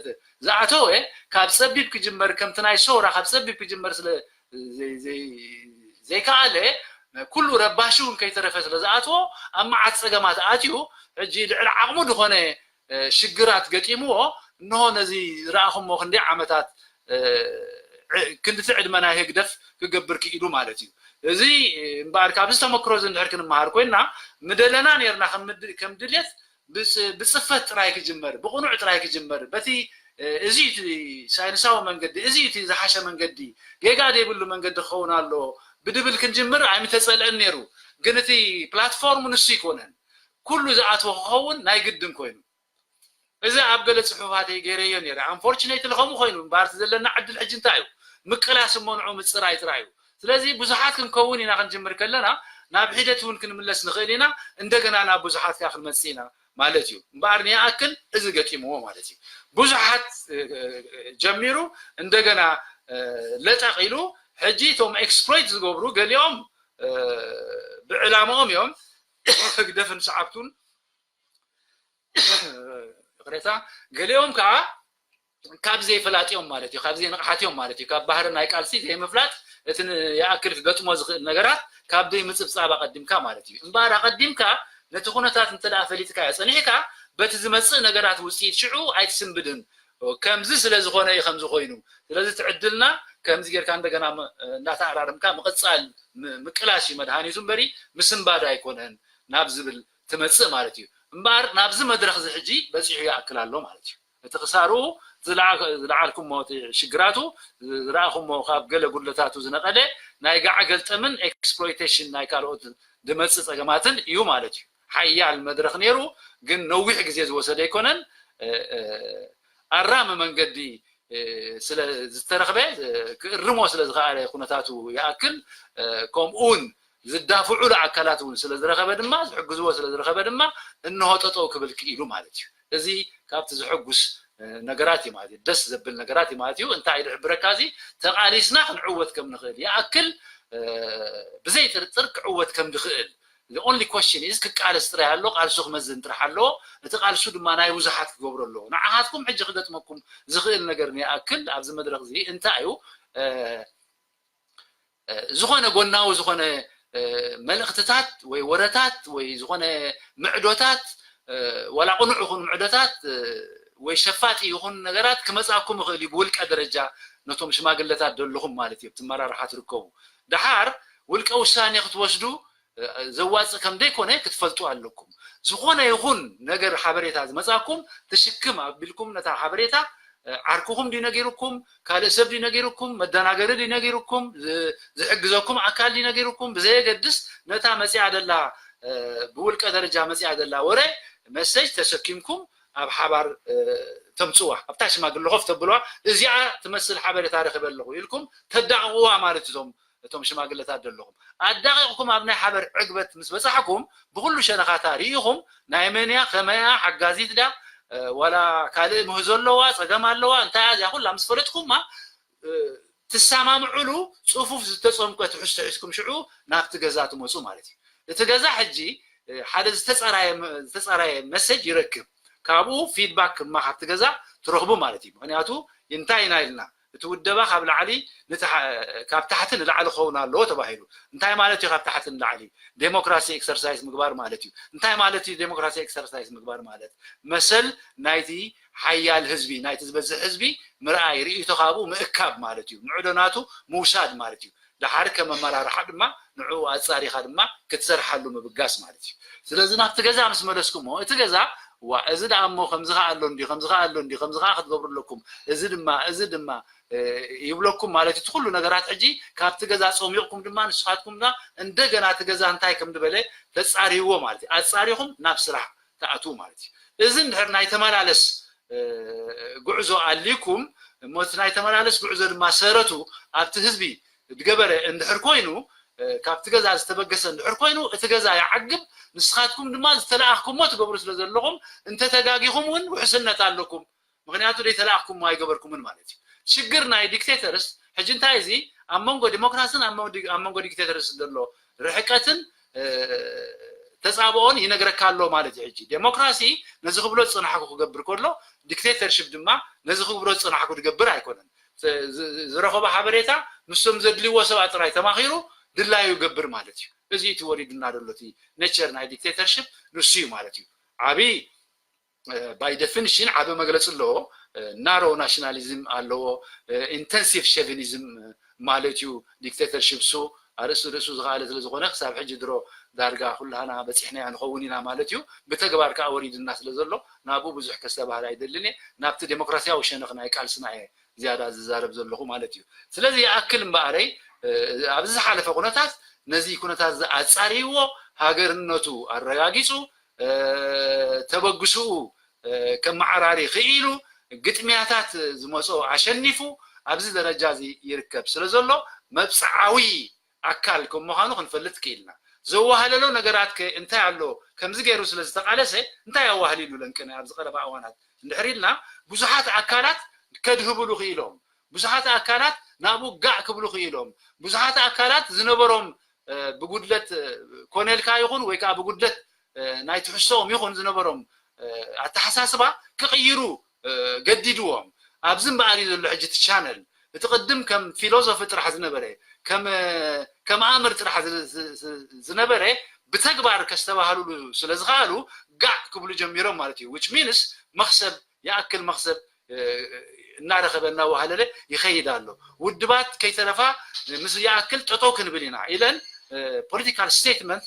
ዝኣተወ ካብ ፀቢብ ክጅመር ከምቲ ናይ ሰውራ ካብ ፀቢብ ክጅመር ስለ ዘይከኣለ ኩሉ ረባሺ እውን ከይተረፈ ስለ ዝኣትዎ ኣብ መዓት ፀገማት ኣትዩ ሕጂ ልዕሊ ዓቕሙ ዝኾነ ሽግራት ገጢምዎ እንሆ ነዚ ዝረኣኹሞ ክንደይ ዓመታት ክንድቲ ዕድመ ናይ ህግደፍ ክገብር ክኢሉ ማለት እዩ። እዚ እምበኣር ካብዚ ተመክሮ እዚ እንድሕር ክንመሃር ኮይንና ምደለና ነርና ከም ድልየት ብፅፈት ጥራይ ክጅመር ብቕኑዕ ጥራይ ክጅመር በቲ እዚ እቲ ሳይንሳዊ መንገዲ እዚ እቲ ዝሓሸ መንገዲ ጌጋ ዘይብሉ መንገዲ ክኸውን ኣለዎ ብድብል ክንጅምር ኣይምተፀልአን ነይሩ። ግን እቲ ፕላትፎርም ንሱ ይኮነን ኩሉ ዝኣትዎ ክኸውን ናይ ግድን ኮይኑ እዚ ኣብ ገለ ፅሑፋተይ ገይረዮ ነይረ። ኣንፎርችኔትሊ ከምኡ ኮይኑ እምበኣር እቲ ዘለና ዕድል ሕጂ እንታይ እዩ? ምቅላስ እሞ ንዑ ምፅራይ ጥራይ እዩ። ስለዚ ብዙሓት ክንከውን ኢና ክንጅምር ከለና ናብ ሒደት እውን ክንምለስ ንኽእል ኢና። እንደገና ናብ ብዙሓት ከኣ ክንመፅእ ኢና ማለት እዩ። እምበኣር ንይኣክል እዚ ገጢምዎ ማለት እዩ። ብዙሓት ጀሚሩ እንደገና ለጠቕ ኢሉ ሕጂ እቶም ኤክስፕሎይት ዝገብሩ ገሊኦም ብዕላምኦም እዮም ህግደፍን ሰዓብቱን ይቕሬታ ገሊኦም ከዓ ካብ ዘይፈላጥ እዮም ማለት እዩ ካብ ዘይንቕሓት እዮም ማለት እዩ ካብ ባህሪ ናይ ቃልሲ ዘይምፍላጥ እቲ ይኣክል ክገጥሞ ዝኽእል ነገራት ካብ ዘይምፅብፃብ ኣቐዲምካ ማለት እዩ እምበኣር ኣቐዲምካ ነቲ ኩነታት እንተ ደኣ ፈሊጥካዮ ፀኒሕካ በቲ ዝመፅእ ነገራት ውፅኢት ሽዑ ኣይትስንብድን ከምዚ ስለ ዝኾነ እዩ ከምዚ ኮይኑ ስለዚ ትዕድልና ከምዚ ጌርካ እንደገና እንዳተኣራረምካ ምቕፃል ምቅላስ እዩ መድሃኒቱ እምበሪ ምስንባድ ኣይኮነን ናብ ዝብል ትመፅእ ማለት እዩ እምበኣር ናብዚ መድረኽ እዚ ሕጂ በፂሑ ይኣክል ኣሎ ማለት እዩ እቲ ክሳሩ ዝለዓልኩሞ ሽግራቱ ዝረኣኹሞ ካብ ገለ ጉድለታቱ ዝነቐለ ናይ ጋዓ ገልጠምን ኤክስፕሎይቴሽን ናይ ካልኦት ዝመፅእ ፀገማትን እዩ ማለት እዩ ሓያል መድረኽ ነይሩ ግን ነዊሕ ግዜ ዝወሰደ ኣይኮነን ኣራሚ መንገዲ ስለ ዝተረኽበ ክእርሞ ስለ ዝኸኣለ ኩነታቱ ይኣክል ከምኡውን ዝዳፍዑሉ ኣካላት እውን ስለ ዝረኸበ ድማ ዝሕግዝዎ ስለ ዝረኸበ ድማ እንሆ ጠጠው ክብል ክኢሉ ማለት እዩ እዚ ካብቲ ዝሕጉስ ነገራት እዩ ማለት እዩ ደስ ዘብል ነገራት እዩ ማለት እዩ እንታይ ዝሕብረካ እዚ ተቃሊስና ክንዕወት ከም ንኽእል ይኣክል ብዘይ ጥርጥር ክዕወት ከም ዝኽእል the only question is ክቃለስ ጥራይ ኣሎ ቃልሱ ክመዝን ጥራሕ ኣለዎ እቲ ቃልሱ ድማ ናይ ብዙሓት ክገብሮ ኣለዎ ንዓኻትኩም ሕጂ ክገጥመኩም ዝኽእል ነገር ንይኣክል ኣብዚ መድረክ እዚ እንታይ እዩ ዝኾነ ጎናዊ ዝኾነ መልእኽትታት ወይ ወረታት ወይ ዝኾነ ምዕዶታት ዋላ ቅኑዕ ይኹን ምዕዶታት ወይ ሸፋጢ ይኹን ነገራት ክመፃኩም ይኽእል እዩ። ብውልቀ ደረጃ ነቶም ሽማግለታት ደለኹም ማለት እዩ፣ ኣብቲ መራርሓ ትርከቡ። ደሓር ውልቀ ውሳኔ ክትወስዱ ዘዋፅእ ከም ዘይኮነ ክትፈልጡ ኣለኩም። ዝኾነ ይኹን ነገር ሓበሬታ ዝመፃኩም ትሽክም ኣቢልኩም ነታ ሓበሬታ ዓርክኹም ድዩ ነጊርኩም፣ ካልእ ሰብ ድዩ ነጊርኩም፣ መደናገሪ ድዩ ነጊርኩም፣ ዝሕግዘኩም ኣካል ድዩ ነጊርኩም፣ ብዘየገድስ ነታ መፂኣ ደላ ብውልቀ ደረጃ መፂኣ ደላ ወረ መሰጅ ተሰኪምኩም ኣብ ሓባር ተምፅዋ፣ ኣብታ ሽማግለ ኮፍ ተብልዋ፣ እዚኣ ትመስል ሓበሬታ ረኺበ ኣለኹ ኢልኩም ተዳቕቕዋ ማለት እዞም እቶም ሽማግለታት ዘለኹም ኣዳቂቕኩም ኣብ ናይ ሓበር ዕግበት ምስ በፃሕኩም ብኩሉ ሸነኻታ ርኢኹም ናይ መን እያ፣ ከመይ እያ፣ ሓጋዚት ድያ፣ ዋላ ካልእ ምህዞ ኣለዋ፣ ፀገም ኣለዋ፣ እንታይ እያ እዚኣ ኩላ ምስ ፈለጥኩማ ትሰማምዕሉ ፅፉፍ ዝተፀምቀ ትሕዝቶ ሒዝኩም ሽዑ ናብቲ ገዛ ትመፁ ማለት እዩ። እቲ ገዛ ሕጂ ሓደ ዝተፀራየ መሰጅ ይረክብ፣ ካብኡ ፊድባክ ድማ ካብቲ ገዛ ትረኽቡ ማለት እዩ። ምክንያቱ እንታይ ኢና ኢልና እቲ ውደባ ካብ ላዕሊ ካብ ታሕቲ ንላዕሊ ክኸውን ኣለዎ ተባሂሉ። እንታይ ማለት እዩ ካብ ታሕቲ ንላዕሊ? ዴሞክራሲ ኤክሰርሳይዝ ምግባር ማለት እዩ። እንታይ ማለት እዩ ዴሞክራሲ ኤክሰርሳይዝ ምግባር ማለት? መሰል ናይቲ ሓያል ህዝቢ፣ ናይቲ ዝበዝሕ ህዝቢ ምርኣይ፣ ርእይቶ ካብኡ ምእካብ ማለት እዩ። ምዕዶናቱ ምውሳድ ማለት እዩ። ደሓር ከም ኣመራርሓ ድማ ንዕኡ ኣፃሪኻ ድማ ክትሰርሓሉ ምብጋስ ማለት እዩ። ስለዚ ናብቲ ገዛ ምስ መለስኩሞ እቲ ገዛ ዋ እዚ ደኣ እሞ ከምዚ ከኣ ኣሎ እንዲ ከምዚ ከኣ ኣሎ እንዲ ከምዚ ከኣ ክትገብሩ ኣለኩም፣ እዚ ድማ እዚ ድማ ይብለኩም ማለት እዩ። እቲ ኩሉ ነገራት ሕጂ ካብቲ ገዛ ፀሚቕኩም ድማ ንስኻትኩም ድማ እንደገና እቲ ገዛ እንታይ ከም ዝበለ ተፃርይዎ ማለት እዩ። ኣፃሪኹም ናብ ስራሕ ትኣትዉ ማለት እዩ። እዚ እንድሕር ናይ ተመላለስ ጉዕዞ ኣሊኩም እሞ እቲ ናይ ተመላለስ ጉዕዞ ድማ ሰረቱ ኣብቲ ህዝቢ ዝገበረ እንድሕር ኮይኑ ካብቲ ገዛ ዝተበገሰ እንድሕር ኮይኑ እቲ ገዛ ይዓግብ፣ ንስኻትኩም ድማ ዝተለኣኽኩሞ ትገብሩ ስለ ዘለኹም እንተተጋጊኹም እውን ውሕስነት ኣለኩም። ምክንያቱ ዘይተለኣኽኩሞ ኣይገበርኩምን ማለት እዩ። ሽግር ናይ ዲክቴተርስ ሕጂ እንታይ እዚ ኣብ መንጎ ዲሞክራስን ኣብ መንጎ ዲክቴተርስ ዘሎ ርሕቀትን ተፃብኦን ይነግረካ ኣሎ ማለት እዩ። ሕጂ ዴሞክራሲ ነዚ ክብሎ ዝፅናሕኩ ክገብር ከሎ ዲክቴተርሽፕ ድማ ነዚ ክብሎ ዝፅናሕኩ ዝገብር ኣይኮነን። ዝረኸቦ ሓበሬታ ምስቶም ዘድልይዎ ሰባት ጥራይ ተማኺሩ ድላዩ ይገብር ማለት እዩ። እዚ እቲ ወሪድና ዘሎ እቲ ኔቸር ናይ ዲክቴተርሽፕ ንሱ እዩ ማለት እዩ። ዓብዪ ባይ ዴፊኒሽን ዓቢ መግለፂ ኣለዎ። ናሮ ናሽናሊዝም ኣለዎ። ኢንተንሲቭ ሸቪኒዝም ማለት እዩ ዲክቴተርሽፕ ሱ ኣርእስቲ ርእሱ ዝኸኣለ ስለ ዝኾነ ክሳብ ሕጂ ድሮ ዳርጋ ኩላህና በፂሕናዮ ንኸውን ኢና ማለት እዩ። ብተግባር ከዓ ወሪድና ስለ ዘሎ ናብኡ ብዙሕ ከስተባህል ኣይደልን እየ። ናብቲ ዴሞክራሲያዊ ሸነኽ ናይ ቃልስና እየ ዝያዳ ዝዛረብ ዘለኹ ማለት እዩ። ስለዚ ይኣክል እምበኣረይ ኣብዚ ዝሓለፈ ኩነታት ነዚ ኩነታት ኣፃርይዎ ሃገርነቱ ኣረጋጊፁ ተበግስኡ ከመዓራሪ ክኢሉ ግጥምያታት ዝመፅኦ ኣሸኒፉ ኣብዚ ደረጃ እዚ ይርከብ ስለ ዘሎ መብፅዓዊ ኣካል ከም ምዃኑ ክንፈልጥ ክኢልና። ዘዋህለሎ ነገራት ከ እንታይ ኣሎ? ከምዚ ገይሩ ስለ ዝተቓለሰ እንታይ ኣዋህሊሉ ለንቅነ ኣብዚ ቀረባ እዋናት እንድሕር ኢልና ብዙሓት ኣካላት ከድህብሉ ክኢሎም፣ ብዙሓት ኣካላት ናብኡ ጋዕ ክብሉ ክኢሎም፣ ብዙሓት ኣካላት ዝነበሮም ብጉድለት ኮነ ኢልካ ይኹን ወይ ከዓ ብጉድለት ናይ ትሕዝቶኦም ይኹን ዝነበሮም ኣተሓሳስባ ክቕይሩ ገዲድዎም። ኣብዚ እምበኣር እዩ ዘሎ ሕጂ እቲ ቻነል። እቲ ቅድም ከም ፊሎሶፊ ጥራሕ ዝነበረ ከም ኣምር ጥራሕ ዝነበረ ብተግባር ከስተባህልሉ ስለ ዝኸኣሉ ጋዕ ክብሉ ጀሚሮም ማለት እዩ። ዊች ሚንስ መኽሰብ ይኣክል መኽሰብ እናረኸበ እናዋሃለለ ይኸይድ ኣሎ። ውድባት ከይተረፋ ምስ ይኣክል ጠጠው ክንብል ኢና ኢለን ፖለቲካል ስቴትመንት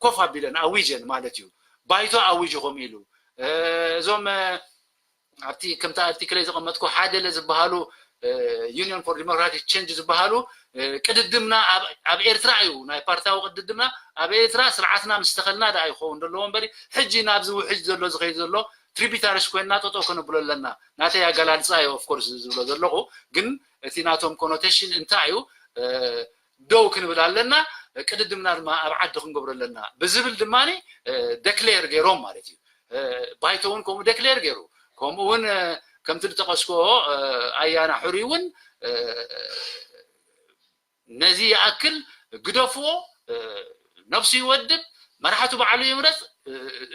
ኮፍ ኣቢለን ኣዊጀን ማለት እዩ። ባይቶ ኣዊጅኹም ኢሉ እዞም ኣብቲ ከምቲ ኣርቲክለይ ዘቐመጥኩ ሓደለ ዝበሃሉ ዩኒዮን ፎር ዲሞክራቲክ ቼንጅ ዝበሃሉ ቅድድምና ኣብ ኤርትራ እዩ ናይ ፓርታዊ ቅድድምና ኣብ ኤርትራ ስርዓትና ምስ ተኸልና ደኣ ይኸውን ዘለዎ እምበሪ ሕጂ ናብዚ ውሕጅ ዘሎ ዝኸይድ ዘሎ ትሪቢታሪስ ኮይንና ጠጠው ከነብሎ ኣለና። ናተይ ኣገላልፃ እዩ ኦፍኮርስ ዝብሎ ዘለኹ፣ ግን እቲ ናቶም ኮኖቴሽን እንታይ እዩ ደው ክንብል ኣለና፣ ቅድድምና ድማ ኣብ ዓዲ ክንገብሮ ኣለና ብዝብል ድማ ደክሌር ገይሮም ማለት እዩ። ባይቶ እውን ከምኡ ደክሌር ገይሩ፣ ከምኡ እውን ከምቲ ዝጠቐስኮ ኣያና ሕሩይ እውን ነዚ ይኣክል ግደፍዎ፣ ነብሱ ይወድብ፣ መራሕቱ ባዕሉ ይምረፅ፣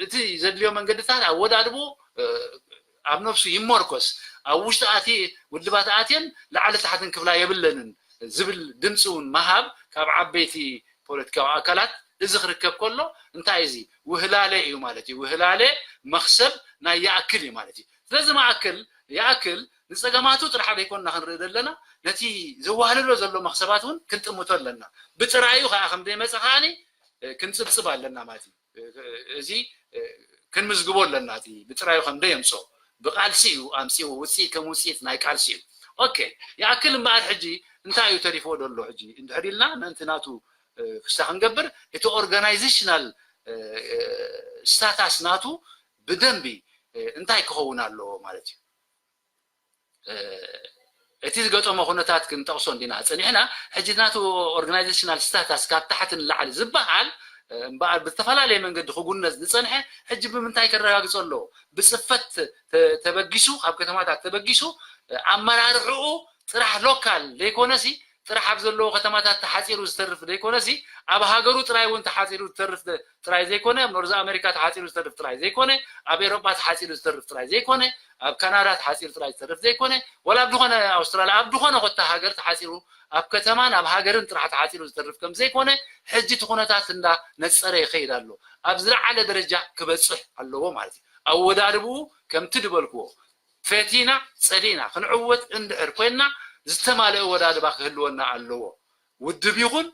እቲ ዘድልዮ መንገድታት ኣወዳድቦ ኣብ ነብሱ ይመርኮስ፣ ኣብ ውሽጢ ኣቲ ውድባት ኣትየን ላዕሊ ታሕትን ክብላ የብለንን ዝብል ድምፂ እውን ምሃብ ካብ ዓበይቲ ፖለቲካዊ ኣካላት እዚ ክርከብ ከሎ እንታይ እዚ ውህላለ እዩ ማለት እዩ። ውህላለ መኽሰብ ናይ ይኣክል እዩ ማለት እዩ። ስለዚ መኣክል ይኣክል ንጸገማቱ ጥራሕ ዘይኮንና ክንርኢ ዘለና፣ ነቲ ዘዋህልሎ ዘሎ መኽሰባት እውን ክንጥምቶ ኣለና። ብጥራዩ ከዓ ከም ዘይመጸ ከዓኒ ክንጽብጽብ ኣለና ማለት እዩ። እዚ ክንምዝግቦ ኣለና። እቲ ብጥራዩ ከም ደየምጾ ብቃልሲ እዩ ኣምጺዎ። ውጽኢት ከም ውጽኢት ናይ ቃልሲ እዩ። ኦኬ፣ ይኣክል እምበኣር ሕጂ እንታይ እዩ ተሪፍዎ ዘሎ? ሕጂ እንድሕር ኢልና ምእንቲ ናቱ ክስታ ክንገብር እቲ ኦርጋናይዜሽናል ስታታስ ናቱ ብደንቢ እንታይ ክኸውን ኣለዎ ማለት እዩ። እቲ ዝገጠሞ ኩነታት ክንጠቕሶ እንዲና ጸኒሕና። ሕጂ ናቱ ኦርጋናይዜሽናል ስታታስ ካብ ታሕቲ ንላዕሊ ዝበሃል እምበኣር ብዝተፈላለየ መንገዲ ክጉነዝ ዝጸንሐ ሕጂ ብምንታይ ከረጋግጾ ኣለዎ? ብጽፈት ተበጊሱ፣ ካብ ከተማታት ተበጊሱ ኣመራርሕኡ ጥራሕ ሎካል ዘይኮነሲ ጥራሕ ኣብ ዘለዎ ከተማታት ተሓፂሩ ዝተርፍ ዘይኮነሲ ኣብ ሃገሩ ጥራይ እውን ተሓፂሩ ዝተርፍ ጥራይ ዘይኮነ፣ ኣብ ኖርዝ ኣሜሪካ ተሓፂሩ ዝተርፍ ጥራይ ዘይኮነ፣ ኣብ ኤሮጳ ተሓፂሩ ዝተርፍ ጥራይ ዘይኮነ፣ ኣብ ካናዳ ተሓፂሩ ጥራይ ዝተርፍ ዘይኮነ፣ ወላ ኣብ ዝኾነ ኣውስትራልያ ኣብ ዝኾነ ኮታ ሃገር ተሓፂሩ ኣብ ከተማን ኣብ ሃገርን ጥራሕ ተሓፂሩ ዝተርፍ ከም ዘይኮነ ሕጂ እቲ ኩነታት እንዳ ነፀረ ይኸይድ ኣሎ። ኣብ ዝለዓለ ደረጃ ክበፅሕ ኣለዎ ማለት እዩ። ኣወዳድብኡ ከምቲ ዝበልክዎ ፈቲና ጸሊእና ክንዕወት እንድሕር ኮይንና ዝተማልአ ወዳድባ ክህልወና ኣለዎ። ውድብ ይኹን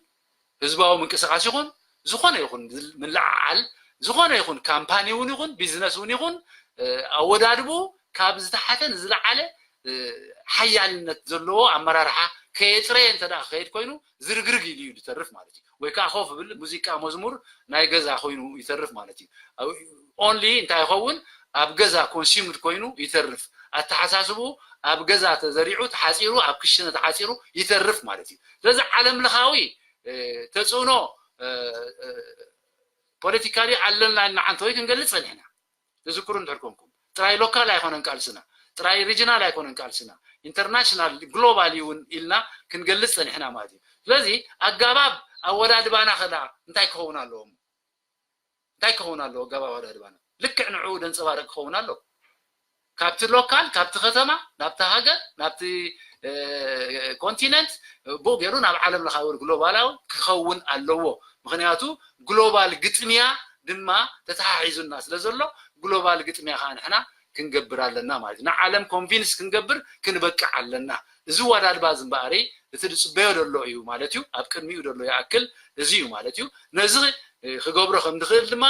ህዝባዊ ምንቅስቃስ ይኹን ዝኾነ ይኹን ምልዕዓል ዝኾነ ይኹን ካምፓኒ እውን ይኹን ቢዝነስ እውን ይኹን ኣወዳድብኡ ካብ ዝተሓተ ንዝለዓለ ሓያልነት ዘለዎ ኣመራርሓ ከየጥረየ እንተ ክኸይድ ኮይኑ ዝርግርግ ኢሉ እዩ ዝተርፍ ማለት እዩ። ወይ ከዓ ኮፍ ብል ሙዚቃ መዝሙር ናይ ገዛ ኮይኑ ይተርፍ ማለት እዩ። ኦንሊ እንታይ ይኸውን ኣብ ገዛ ኮንሱምድ ኮይኑ ይተርፍ። ኣተሓሳስቡ ኣብ ገዛ ተዘሪዑ ተሓፂሩ ኣብ ክሽነ ተሓፂሩ ይተርፍ ማለት እዩ። ስለዚ ዓለም ለኻዊ ተፅዕኖ ፖለቲካሊ ኣለና ኢልና ዓንተወይ ክንገልፅ ጸኒሕና። ትዝክሩ እንድሕር ኮንኩም ጥራይ ሎካል ኣይኮነን ቃልስና፣ ጥራይ ሪጅናል ኣይኮነን ቃልስና፣ ኢንተርናሽናል ግሎባል እውን ኢልና ክንገልፅ ጸኒሕና ማለት እዩ። ስለዚ ኣጋባብ ኣወዳድባና ከዳ እንታይ ክኸውን ኣለዎም? እንታይ ክኸውን ኣለዎ ኣጋባብ ኣወዳድባና? ልክዕ ንዕኡ ደንፀባረቅ ክኸውን ኣለዎ። ካብቲ ሎካል ካብቲ ከተማ ናብቲ ሃገር ናብቲ ኮንቲነንት ብኡ ገይሩ ናብ ዓለም ለኻዊ ግሎባላዊ ክኸውን ኣለዎ። ምክንያቱ ግሎባል ግጥምያ ድማ ተተሓሒዙና ስለ ዘሎ ግሎባል ግጥምያ ከዓ ንሕና ክንገብር ኣለና ማለት እዩ። ንዓለም ኮንቪንስ ክንገብር ክንበቅዕ ኣለና። እዚ ወዳድባ ዝምበኣሪ እቲ ዝፅበዮ ዘሎ እዩ ማለት እዩ። ኣብ ቅድሚኡ ዘሎ ይኣክል እዚ እዩ ማለት እዩ። ነዚ ክገብሮ ከም ዝኽእል ድማ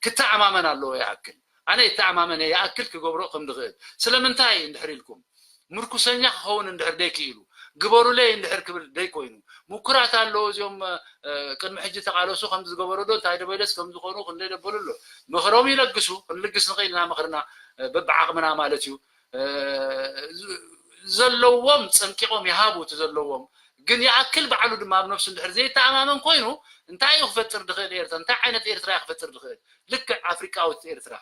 ክተኣማመን ኣለዎ ይኣክል። ኣነ ይተኣማመነ ይኣክል ክገብሮ ከም ዝኽእል። ስለምንታይ እንድሕር ኢልኩም ምርኩሰኛ ክኸውን እንድሕር ደይክኢሉ ግበሩለይ እንድሕር ክብል ደይኮይኑ ምኩራት ኣለዎ። እዚኦም ቅድሚ ሕጂ ተቃለሱ ከም ዝገበሩ ዶ እንታይ ደበለስ ከም ዝኾኑ ክንደይ ደበሉ ኣሎ። ምኽሮም ይለግሱ፣ ክንልግስ ንኽእል ኢና ምኽርና በብዓቕምና ማለት እዩ። ዘለዎም ጸንቂቖም ይሃቡ እቲ ዘለዎም ግን ይኣክል ባዕሉ ድማ ኣብ ነብሱ እንድሕር ዘይተኣማመን ኮይኑ እንታይ እዩ ክፈጥር ድኽእል ኤርትራ እንታይ ዓይነት ኤርትራ እዩ ክፈጥር ድኽእል ልክዕ ኣፍሪቃዊት ኤርትራ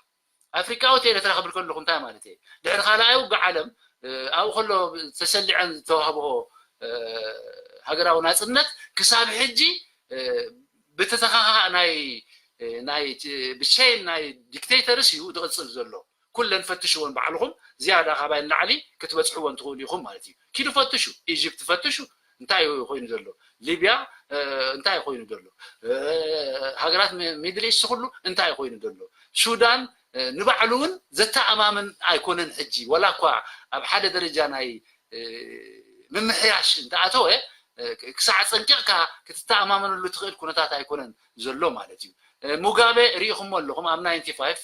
ኣፍሪቃዊት ኤርትራ ክብል ከለኹ እንታይ ማለት እየ ድሕሪ ካልኣይ ውግእ ዓለም ኣብኡ ከሎ ተሰሊዐን ዝተዋህብኦ ሃገራዊ ናፅነት ክሳብ ሕጂ ብተተኻኻእ ናይ ናይ ብሸይን ናይ ዲክቴተርስ እዩ ዝቕፅል ዘሎ ኩለን ፈትሽዎን ባዕልኹም ዝያዳ ካባይ ንላዕሊ ክትበፅሕዎን ትኽእሉ ኢኹም ማለት እዩ ኪዱ ፈትሹ ኢጅፕት ፈትሹ እንታይ ኮይኑ ዘሎ ሊብያ እንታይ ኮይኑ ዘሎ ሃገራት ሚድል ኢስት ኩሉ እንታይ ኮይኑ ዘሎ ሱዳን ንባዕሉ እውን ዘተኣማምን ኣይኮነን ሕጂ ወላ እኳ ኣብ ሓደ ደረጃ ናይ ምምሕያሽ እንተኣተወ ክሳዕ ፀንቂቕካ ክትተኣማመነሉ ትኽእል ኩነታት ኣይኮነን ዘሎ ማለት እዩ ሙጋበ ርኢኹሞ ኣለኹም ኣብ ናይንቲ ፋይቭ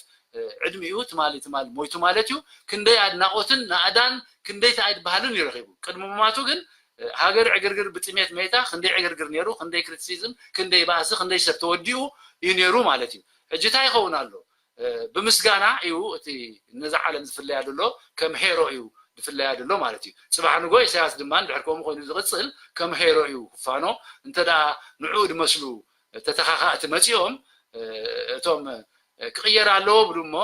ዕድሚኡ ትማሊ ትማሊ ሞይቱ ማለት እዩ ክንደይ ኣድናቆትን ናእዳን ክንደይ ተኣይ ዝበሃልን ይረኺቡ ቅድሚ ምማቱ ግን ሃገር ዕግርግር ብጥሜት መይታ ክንደይ ዕግርግር ነይሩ ክንደይ ክሪቲሲዝም ክንደይ ባእሲ ክንደይ ሰብ ተወዲኡ እዩ ነይሩ ማለት እዩ ሕጂ እንታይ ይኸውን ኣሎ ብምስጋና እዩ እቲ ነዛ ዓለም ዝፍለያ ዘሎ ከም ሄሮ እዩ ዝፍለያ ዘሎ ማለት እዩ ፅባሕ ንጎ ኢሳያስ ድማ ድሕር ከምኡ ኮይኑ ዝቕፅል ከም ሄሮ እዩ ክፋኖ እንተ ንዕኡ ድመስሉ ተተኻኻእቲ መፂኦም እቶም ክቕየር ኣለዎ ብሉ እሞ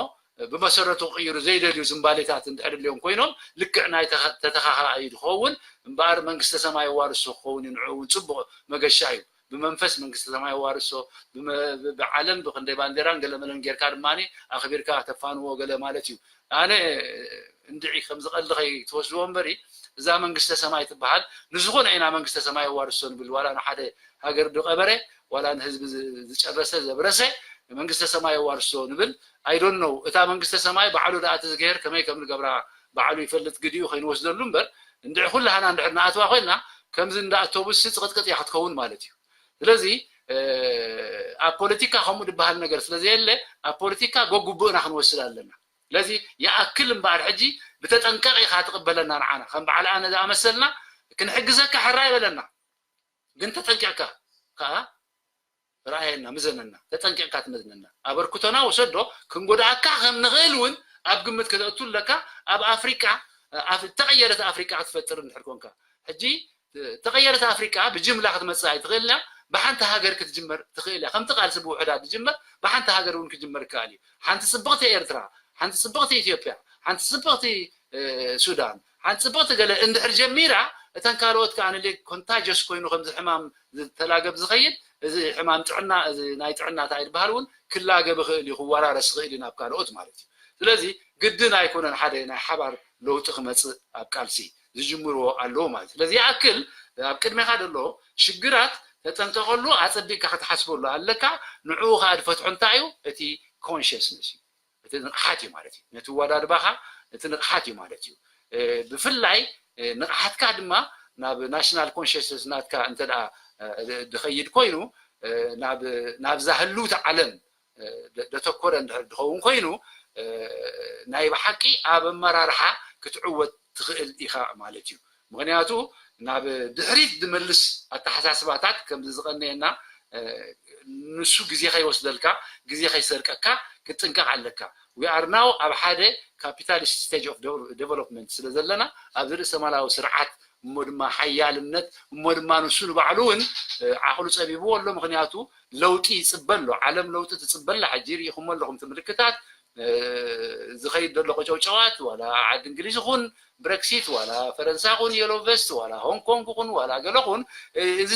ብመሰረቱ ክቕይሩ ዘይደልዩ ዝምባሌታት እንድሕር ድልዮም ኮይኖም ልክዕ ናይ ተተኻኻኢ ዝኸውን እምበኣር መንግስተ ሰማይ ዋርሶ ክኸውን እዩ ንዕኡ እውን ፅቡቕ መገሻ እዩ ብመንፈስ መንግስተ ሰማይ ዋርሶ ብዓለም ብክንደይ ባንዴራን ገለመለን ጌርካ ድማ ኣኽቢርካ ተፋንዎ ገለ ማለት እዩ ኣነ እንድዒ ከም ዝቐልኸይ ትወስድዎ እምበሪ እዛ መንግስተ ሰማይ ትበሃል ንዝኾነ ኢና መንግስተ ሰማይ ዋርሶ ንብል ዋላ ንሓደ ሃገር ድቀበረ ዋላ ንህዝቢ ዝጨረሰ ዘብረሰ መንግስተ ሰማይ የዋርሶ ንብል። I don't know፣ እታ መንግስተ ሰማይ ባዕሉ ደኣ ትዝገር ከመይ ከም ንገብራ ባዕሉ ይፈልጥ ግዲኡ ከይንወስደሉ እምበር፣ እንድዒ ኩላህና እንድሕር ንኣትዋ ኮይንና ከምዚ እንዳ ኣቶቡስ ጽቕጥቅጥ እያ ክትከውን ማለት እዩ። ስለዚ ኣብ ፖለቲካ ከምኡ ዝበሃል ነገር ስለ ዘየለ ኣብ ፖለቲካ ጎጉብእና ክንወስድ ኣለና። ስለዚ ይኣክል እምበኣር ሕጂ ብተጠንቀቕ ኢኻ ትቕበለና ንዓና ከም በዓል ኣነ ዝኣመሰልና ክንሕግዘካ ሕራይ በለና። ግን ተጠንቂቕካ ከኣ ረኣየና፣ ምዘነና፣ ተጠንቂቕካ ትመዝነና። ኣበርክቶና ውሰዶ፣ ክንጎድኣካ ከም ንኽእል እውን ኣብ ግምት ከተእቱ ኣለካ። ኣብ ኣፍሪቃ እተቐየረት ኣፍሪቃ ክትፈጥር እንድሕር ኮንካ፣ ሕጂ እተቐየረት ኣፍሪቃ ብጅምላ ክትመጽእ ኣይትኽእልን እያ። ብሓንቲ ሃገር ክትጅመር ትኽእል እያ። ከምቲ ቃልሲ ብውሕዳት ዝጅመር ብሓንቲ ሃገር እውን ክጅመር ይከኣል እዩ። ሓንቲ ጽብቕቲ ኤርትራ፣ ሓንቲ ጽብቕቲ ኢትዮጵያ፣ ሓንቲ ጽብቕቲ ሱዳን፣ ሓንቲ ጽብቕቲ ገለ እንድሕር ጀሚራ፣ እተን ካልኦት ከኣ ንሌ ኮንታጀስ ኮይኑ ከምዚ ሕማም ዝተላገብ ዝኸይድ፣ እዚ ሕማም ጥዕና፣ እዚ ናይ ጥዕና እንታይ ዝበሃል እውን ክላገብ ይኽእል እዩ፣ ክወራረስ ይኽእል እዩ ናብ ካልኦት ማለት እዩ። ስለዚ ግድን ኣይኮነን ሓደ ናይ ሓባር ለውጢ ክመጽእ ኣብ ቃልሲ ዝጅምርዎ ኣለዉ ማለት እዩ። ስለዚ ይኣክል ኣብ ቅድሜኻ ዘሎ ሽግራት ተጠንቀቐሉ፣ ኣጸቢቕካ ክትሓስበሉ ኣለካ። ንዕኡ ከኣ ዝፈትሖ እንታይ እዩ? እቲ ኮንሽስነስ እዩ። እቲ ንቕሓት እዩ ማለት እዩ። ነቲ ኣወዳድባኻ እቲ ንቕሓት እዩ ማለት እዩ። ብፍላይ ንቕሓትካ ድማ ናብ ናሽናል ኮንሽስነስ ናትካ እንተ ደኣ ድኸይድ ኮይኑ ናብዛ ህልውቲ ዓለም ደተኮረ እንድሕር ድኸውን ኮይኑ ናይ ብሓቂ ኣብ ኣመራርሓ ክትዕወት ትኽእል ኢኻ ማለት እዩ። ምኽንያቱ ናብ ድሕሪት ዝመልስ ኣተሓሳስባታት ከምዚ ዝቐነየና ንሱ ግዜ ከይወስደልካ ግዜ ከይሰርቀካ ክትጥንቀቕ ኣለካ። We are now ኣብ ሓደ capitalist stage of development ስለ ዘለና ኣብዚ ርእሰ ማላዊ ስርዓት እሞ ድማ ሓያልነት እሞ ድማ ንሱ ንባዕሉ እውን ዓቕሉ ጸቢብዎ ኣሎ። ምኽንያቱ ለውጢ ይጽበ ኣሎ። ዓለም ለውጢ ትጽበላ ሕጂ ርኢኹሞ ኣለኹም እቲ ምልክታት ዝኸይድ ዘሎ ቀጨውጨዋት ዋላ ዓዲ እንግሊዝ ይኹን ብረክሲት ዋላ ፈረንሳ ኹን የሎ ቨስት ዋላ ሆንግ ኮንግ ኹን ዋላ ገለ ኹን እዚ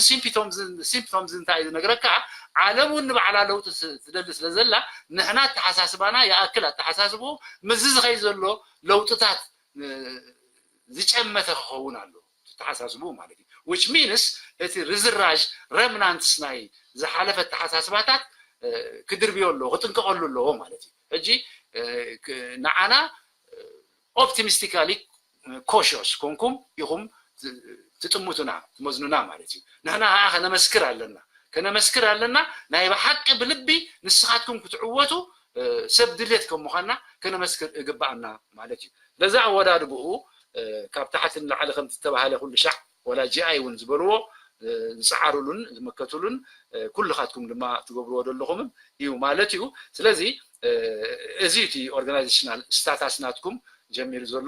ሲምፕቶምስ እንታይ እዩ ዝነግረካ? ዓለም እውን ንባዕላ ለውጢ ትደሊ ስለ ዘላ ንሕና ኣተሓሳስባና ይኣክል ኣተሓሳስቡ ምስዚ ዝኸይድ ዘሎ ለውጥታት ዝጨመተ ክኸውን ኣሎ ተሓሳስቡ ማለት እዩ። Which means እቲ ርዝራዥ ረምናንትስ ናይ ዝሓለፈ ኣተሓሳስባታት ክድርብዮ ኣለዎ ክጥንቀቐሉ ኣለዎ ማለት እዩ። ሕጂ ንዓና ኦፕቲሚስቲካሊ ኮሽስ ኮንኩም ኢኹም ትጥምቱና ትመዝኑና ማለት እዩ። ንሕና ከዓ ከነመስክር ኣለና ከነመስክር ኣለና ናይ ብሓቂ ብልቢ ንስኻትኩም ክትዕወቱ ሰብ ድሌት ከም ምዃንና ከነመስክር እግባኣና ማለት እዩ። በዛ ኣወዳድብኡ ካብ ታሕቲ ንላዕሊ ከም ዝተባሃለ ኩሉ ሻዕ ወላ ጂኣይ እውን ዝበልዎ ዝፀዓሩሉን ዝመከቱሉን ኩልኻትኩም ድማ ትገብርዎ ዘለኹምን እዩ ማለት እዩ። ስለዚ እዚ እቲ ኦርጋናይዜሽናል ስታታስ ናትኩም ጀሚሩ ዘሎ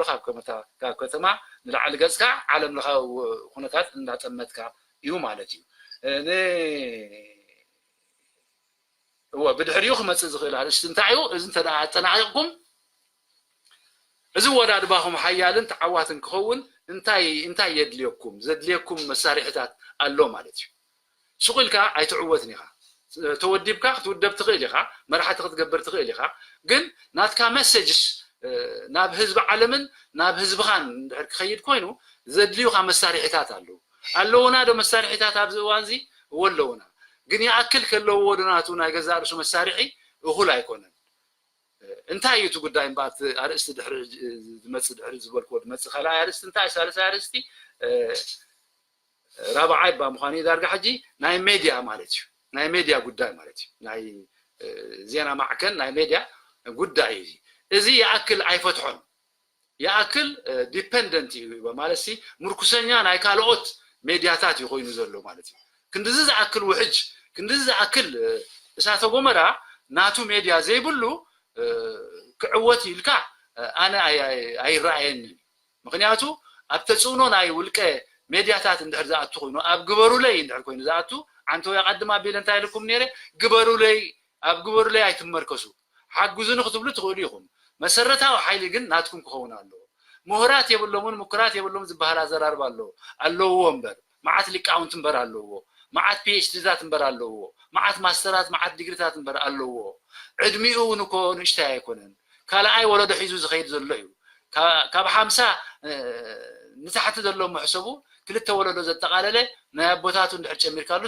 ካብ ከተማ ንላዕሊ ገፅካ ዓለም ለኻዊ ኩነታት እንዳጠመትካ እዩ ማለት እዩ። እወ ብድሕሪኡ ክመፅእ ዝኽእል ኣርእስቲ እንታይ እዩ? እዚ እንተ ኣጠናቂቕኩም እዚ ወዳድባኹም ሓያልን ተዓዋትን ክኸውን እንታይ እንታይ የድልየኩም? ዘድልየኩም መሳርሒታት ኣሎ ማለት እዩ። ስቕ ኢልካ ኣይትዕወትን ኢኻ። ተወዲብካ ክትውደብ ትኽእል ኢኻ፣ መራሕቲ ክትገብር ትኽእል ኢኻ። ግን ናትካ መሰጅስ ናብ ህዝቢ ዓለምን ናብ ህዝብኻን እንድሕር ክኸይድ ኮይኑ ዘድልዩኻ መሳርሒታት ኣለዉ። ኣለዉና ዶ መሳርሒታት ኣብዚ እዋን እዚ? እወ ኣለዉና። ግን ይኣክል ከለውዎ ዶ ናቱ ናይ ገዛእ ርእሱ መሳርሒ? እኹል ኣይኮነን። እንታይ እዩ እቲ ጉዳይ እምበኣር እቲ ኣርእስቲ ድሕሪ ዝመፅእ ድሕሪ ዝበልክዎ ዝመፅእ ካልኣይ ኣርእስቲ እንታይ ሳልሳይ ኣርእስቲ ራብዓይ እባ ምዃኑ እዩ ዳርጋ ሕጂ ናይ ሜድያ ማለት እዩ ናይ ሜድያ ጉዳይ ማለት እዩ ናይ ዜና ማዕከን ናይ ሜድያ ጉዳይ እዩ እዚ ይኣክል ኣይፈትሖን ይኣክል ዲፐንደንት እዩ ማለት ሲ ምርኩሰኛ ናይ ካልኦት ሜድያታት እዩ ኮይኑ ዘሎ ማለት እዩ ክንድዚ ዝኣክል ውሕጅ ክንድዚ ዝኣክል እሳተ ጎመራ ናቱ ሜድያ ዘይብሉ ክዕወት ኢልካ ኣነ ኣይረኣየንን ምክንያቱ ኣብ ተፅዕኖ ናይ ውልቀ ሜድያታት እንድሕር ዝኣቱ ኮይኑ ኣብ ግበሩለይ እንድሕር ኮይኑ ዝኣቱ ዓንተው ኣቀድም ኣቢለ እንታይ ኢልኩም ነይረ ግበሩለይ ኣብ ግበሩለይ ኣይትመርከሱ ሓግዙኒ ክትብሉ ትኽእሉ ኢኹም መሰረታዊ ሓይሊ ግን ናትኩም ክኸውን ኣለዎ ምሁራት የብሎምን ምኩራት የብሎም ዝበሃል ኣዘራርባ ኣለዎ ኣለዎ እምበር መዓት ሊቃውንቲ እምበር ኣለዎ መዓት ፒኤችዲታት እምበር ኣለዎ መዓት ማስተራት መዓት ዲግሪታት እምበር ኣለዎ ዕድሚኡ እውን እኮ ንእሽታይ ኣይኮነን ካልኣይ ወለዶ ሒዙ ዝኸይድ ዘሎ እዩ ካብ ሓምሳ ንታሕቲ ዘሎ መሕሰቡ ክልተ ወለዶ ዘጠቓለለ ናይ ኣቦታቱ እንድሕር ጨሚርካሉ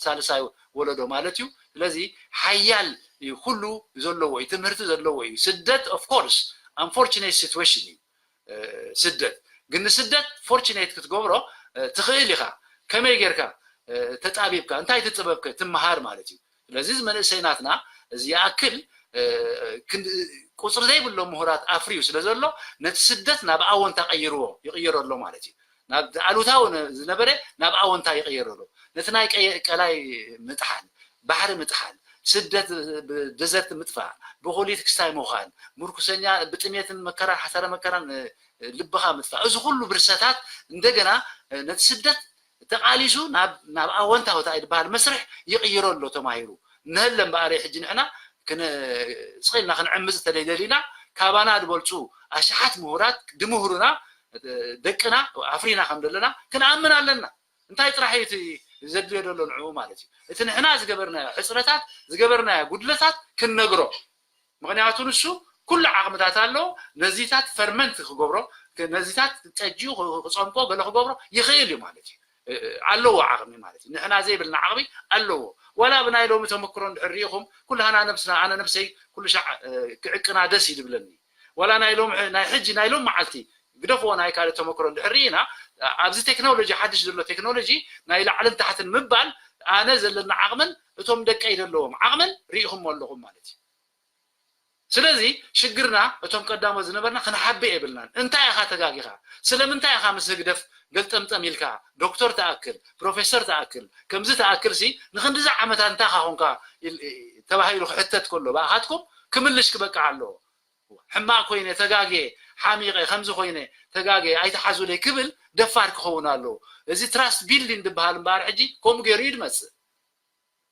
ሳልሳይ ወለዶ ማለት እዩ። ስለዚ ሓያል እዩ፣ ኩሉ ዘለዎ እዩ፣ ትምህርቲ ዘለዎ እዩ። ስደት of course unfortunate situation እዩ። ስደት ግን ንስደት fortunate ክትገብሮ ትኽእል ኢኻ። ከመይ ጌርካ ተጣቢብካ እንታይ ትጥበብከ ትመሃር ማለት እዩ። ስለዚ እዚ መንእሰይ ናትና እዚ ይኣክል ቁፅሪ ዘይብሎ ምሁራት ኣፍርዩ ስለ ዘሎ ነቲ ስደት ናብ ኣወንታ ቀይርዎ ይቕየሮ ኣሎ ማለት እዩ። ናብ ኣሉታዊ ዝነበረ ናብ ኣወንታ ይቕየሮ ኣሎ። ነቲ ናይ ቀላይ ምጥሓል፣ ባሕሪ ምጥሓል፣ ስደት፣ ብደዘርት ምጥፋእ፣ ብኩሊት ክስታይ ምዃን፣ ምርኩሰኛ ብጥሜትን መከራን ሓሳረ መከራን ልብኻ ምጥፋእ፣ እዚ ኩሉ ብርሰታት እንደገና ነቲ ስደት ተቓሊሱ ናብ ኣወንታዊ እንታይ ዝበሃል መስርሕ ይቕይሮ ኣሎ ተማሂሩ። ንህለ እምበኣር ሕጂ ንሕና ስቕ ኢልና ክንዕምፅ እንተደይ ደሊና ካባና ዝበልፁ ኣሽሓት ምሁራት ድምህሩና ደቅና ኣፍሪና ከም ዘለና ክንኣምን ኣለና። እንታይ ጥራሕ እዩ እቲ ዘድልዮ ዘሎ ንዕኡ ማለት እዩ። እቲ ንሕና ዝገበርናዮ ሕፅረታት ዝገበርናዮ ጉድለታት ክንነግሮ። ምክንያቱ ንሱ ኩሉ ዓቕምታት ኣለዎ። ነዚታት ፈርመንት ክገብሮ ነዚታት ጠጅኡ ክፀምቆ ገለ ክገብሮ ይኽእል እዩ ማለት እዩ። ኣለዎ ዓቕሚ ማለት እዩ። ንሕና ዘይብልና ዓቕሚ ኣለዎ። ዋላ ብናይ ሎሚ ተመክሮ እንድሕር ርኢኹም ኩላህና ነብስና ኣነ ነብሰይ ኩሉ ሻዕ ክዕቅና ደስ እዩ ዝብለኒ። ዋላ ናይ ሎም ናይ ሕጂ ናይ ሎም መዓልቲ ግደፍዎ ናይ ካልእ ተመክሮ እንድሕር ርኢና ኣብዚ ቴክኖሎጂ ሓድሽ ዘሎ ቴክኖሎጂ ናይ ላዕልን ታሕትን ምባል ኣነ ዘለና ዓቕምን እቶም ደቀይ ዘለዎም ዓቕምን ርኢኹም ኣለኹም ማለት እዩ። ስለዚ ሽግርና እቶም ቀዳሞት ዝነበርና ክንሓብእ የብልናን። እንታይ ኢኻ ተጋጊኻ? ስለምንታይ ኢኻ ምስ ህግደፍ ገልጠምጠም ኢልካ ዶክተር ተኣክል ፕሮፌሰር ተኣክል ከምዚ ተኣክል ሲ ንክንድዚ ዓመታት እንታይ ኢኻ ኮንካ ተባሂሉ ክሕተት ከሎ ብኣኻትኩም ክምልሽ ክበቅዕ ኣለዎ። ሕማቕ ኮይነ ተጋግየ ሓሚቐ ከምዚ ኮይነ ተጋግየ ኣይትሓዙለይ ክብል ደፋር ክኸውን ኣለዎ። እዚ ትራስት ቢልዲንግ ዝበሃል እምበኣር ሕጂ ከምኡ ገይሩ እዩ ዝመፅእ።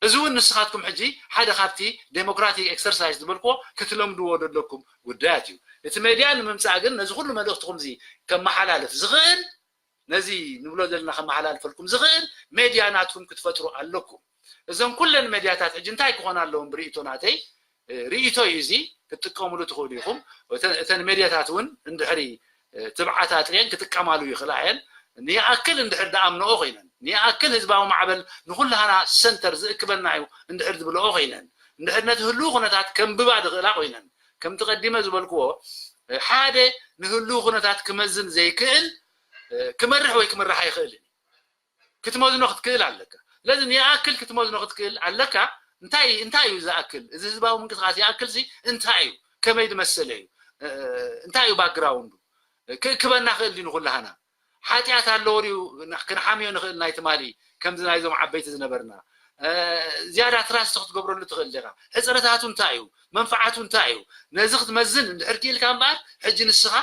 እዚ እውን ንስኻትኩም ሕጂ ሓደ ካብቲ ዴሞክራቲክ ኤክሰርሳይዝ ዝበልክዎ ክትለምድዎ ዘለኩም ጉዳያት እዩ። እቲ ሜድያ ንምምፃእ ግን ነዚ ኩሉ መልእኽትኹም እዚ ከመሓላልፍ ዝኽእል ነዚ ንብሎ ዘለና ከመሓላልፈልኩም ዝኽእል ሜድያ ናትኩም ክትፈጥሩ ኣለኩም። እዘን ኩለን ሜድያታት ሕጂ እንታይ ክኾና ኣለዎም ብርእይቶ ናተይ ርእይቶ እዩ እዚ ክትጥቀምሉ ትኽእሉ ኢኹም። እተን ሜድያታት እውን እንድሕሪ ትብዓት ኣጥርየን ክጥቀማሉ ይኽእላ እየን። ንይኣክል እንድሕር ደኣምንኦ ኮይነን ንይኣክል ህዝባዊ ማዕበል ንኩላህና ሰንተር ዝእክበና እዩ እንድሕር ዝብልኦ ኮይነን እንድሕር ነቲ ህልው ኩነታት ከንብባ ዝኽእላ ኮይነን ከምቲ ቀዲመ ዝበልክዎ ሓደ ንህልው ኩነታት ክመዝን ዘይክእል ክመርሕ ወይ ክምራሕ ኣይኽእልን ክትመዝኖ ክትክእል ኣለካ። ስለዚ ንይኣክል ክትመዝኖ ክትክእል ኣለካ። እንታይ እንታይ እዩ ዝኣክል እዚ ህዝባዊ ምንቅስቃስ ይኣክል ሲ እንታይ እዩ ከመይ ዝመሰለ እዩ እንታይ እዩ ባክግራውንዱ ክእክበና ክእል ድዩ ንኩላህና ሓጢኣት ኣለዎ ድዩ ክንሓምዮ ንኽእል ናይ ትማሊ ከምዚ ናይዞም ዓበይቲ ዝነበርና ዝያዳ ትራስት ክትገብረሉ ትኽእል ዲኻ ሕፅረታቱ እንታይ እዩ መንፍዓቱ እንታይ እዩ ነዚ ክትመዝን እንድሕር ክኢልካ እምበኣር ሕጂ ንስኻ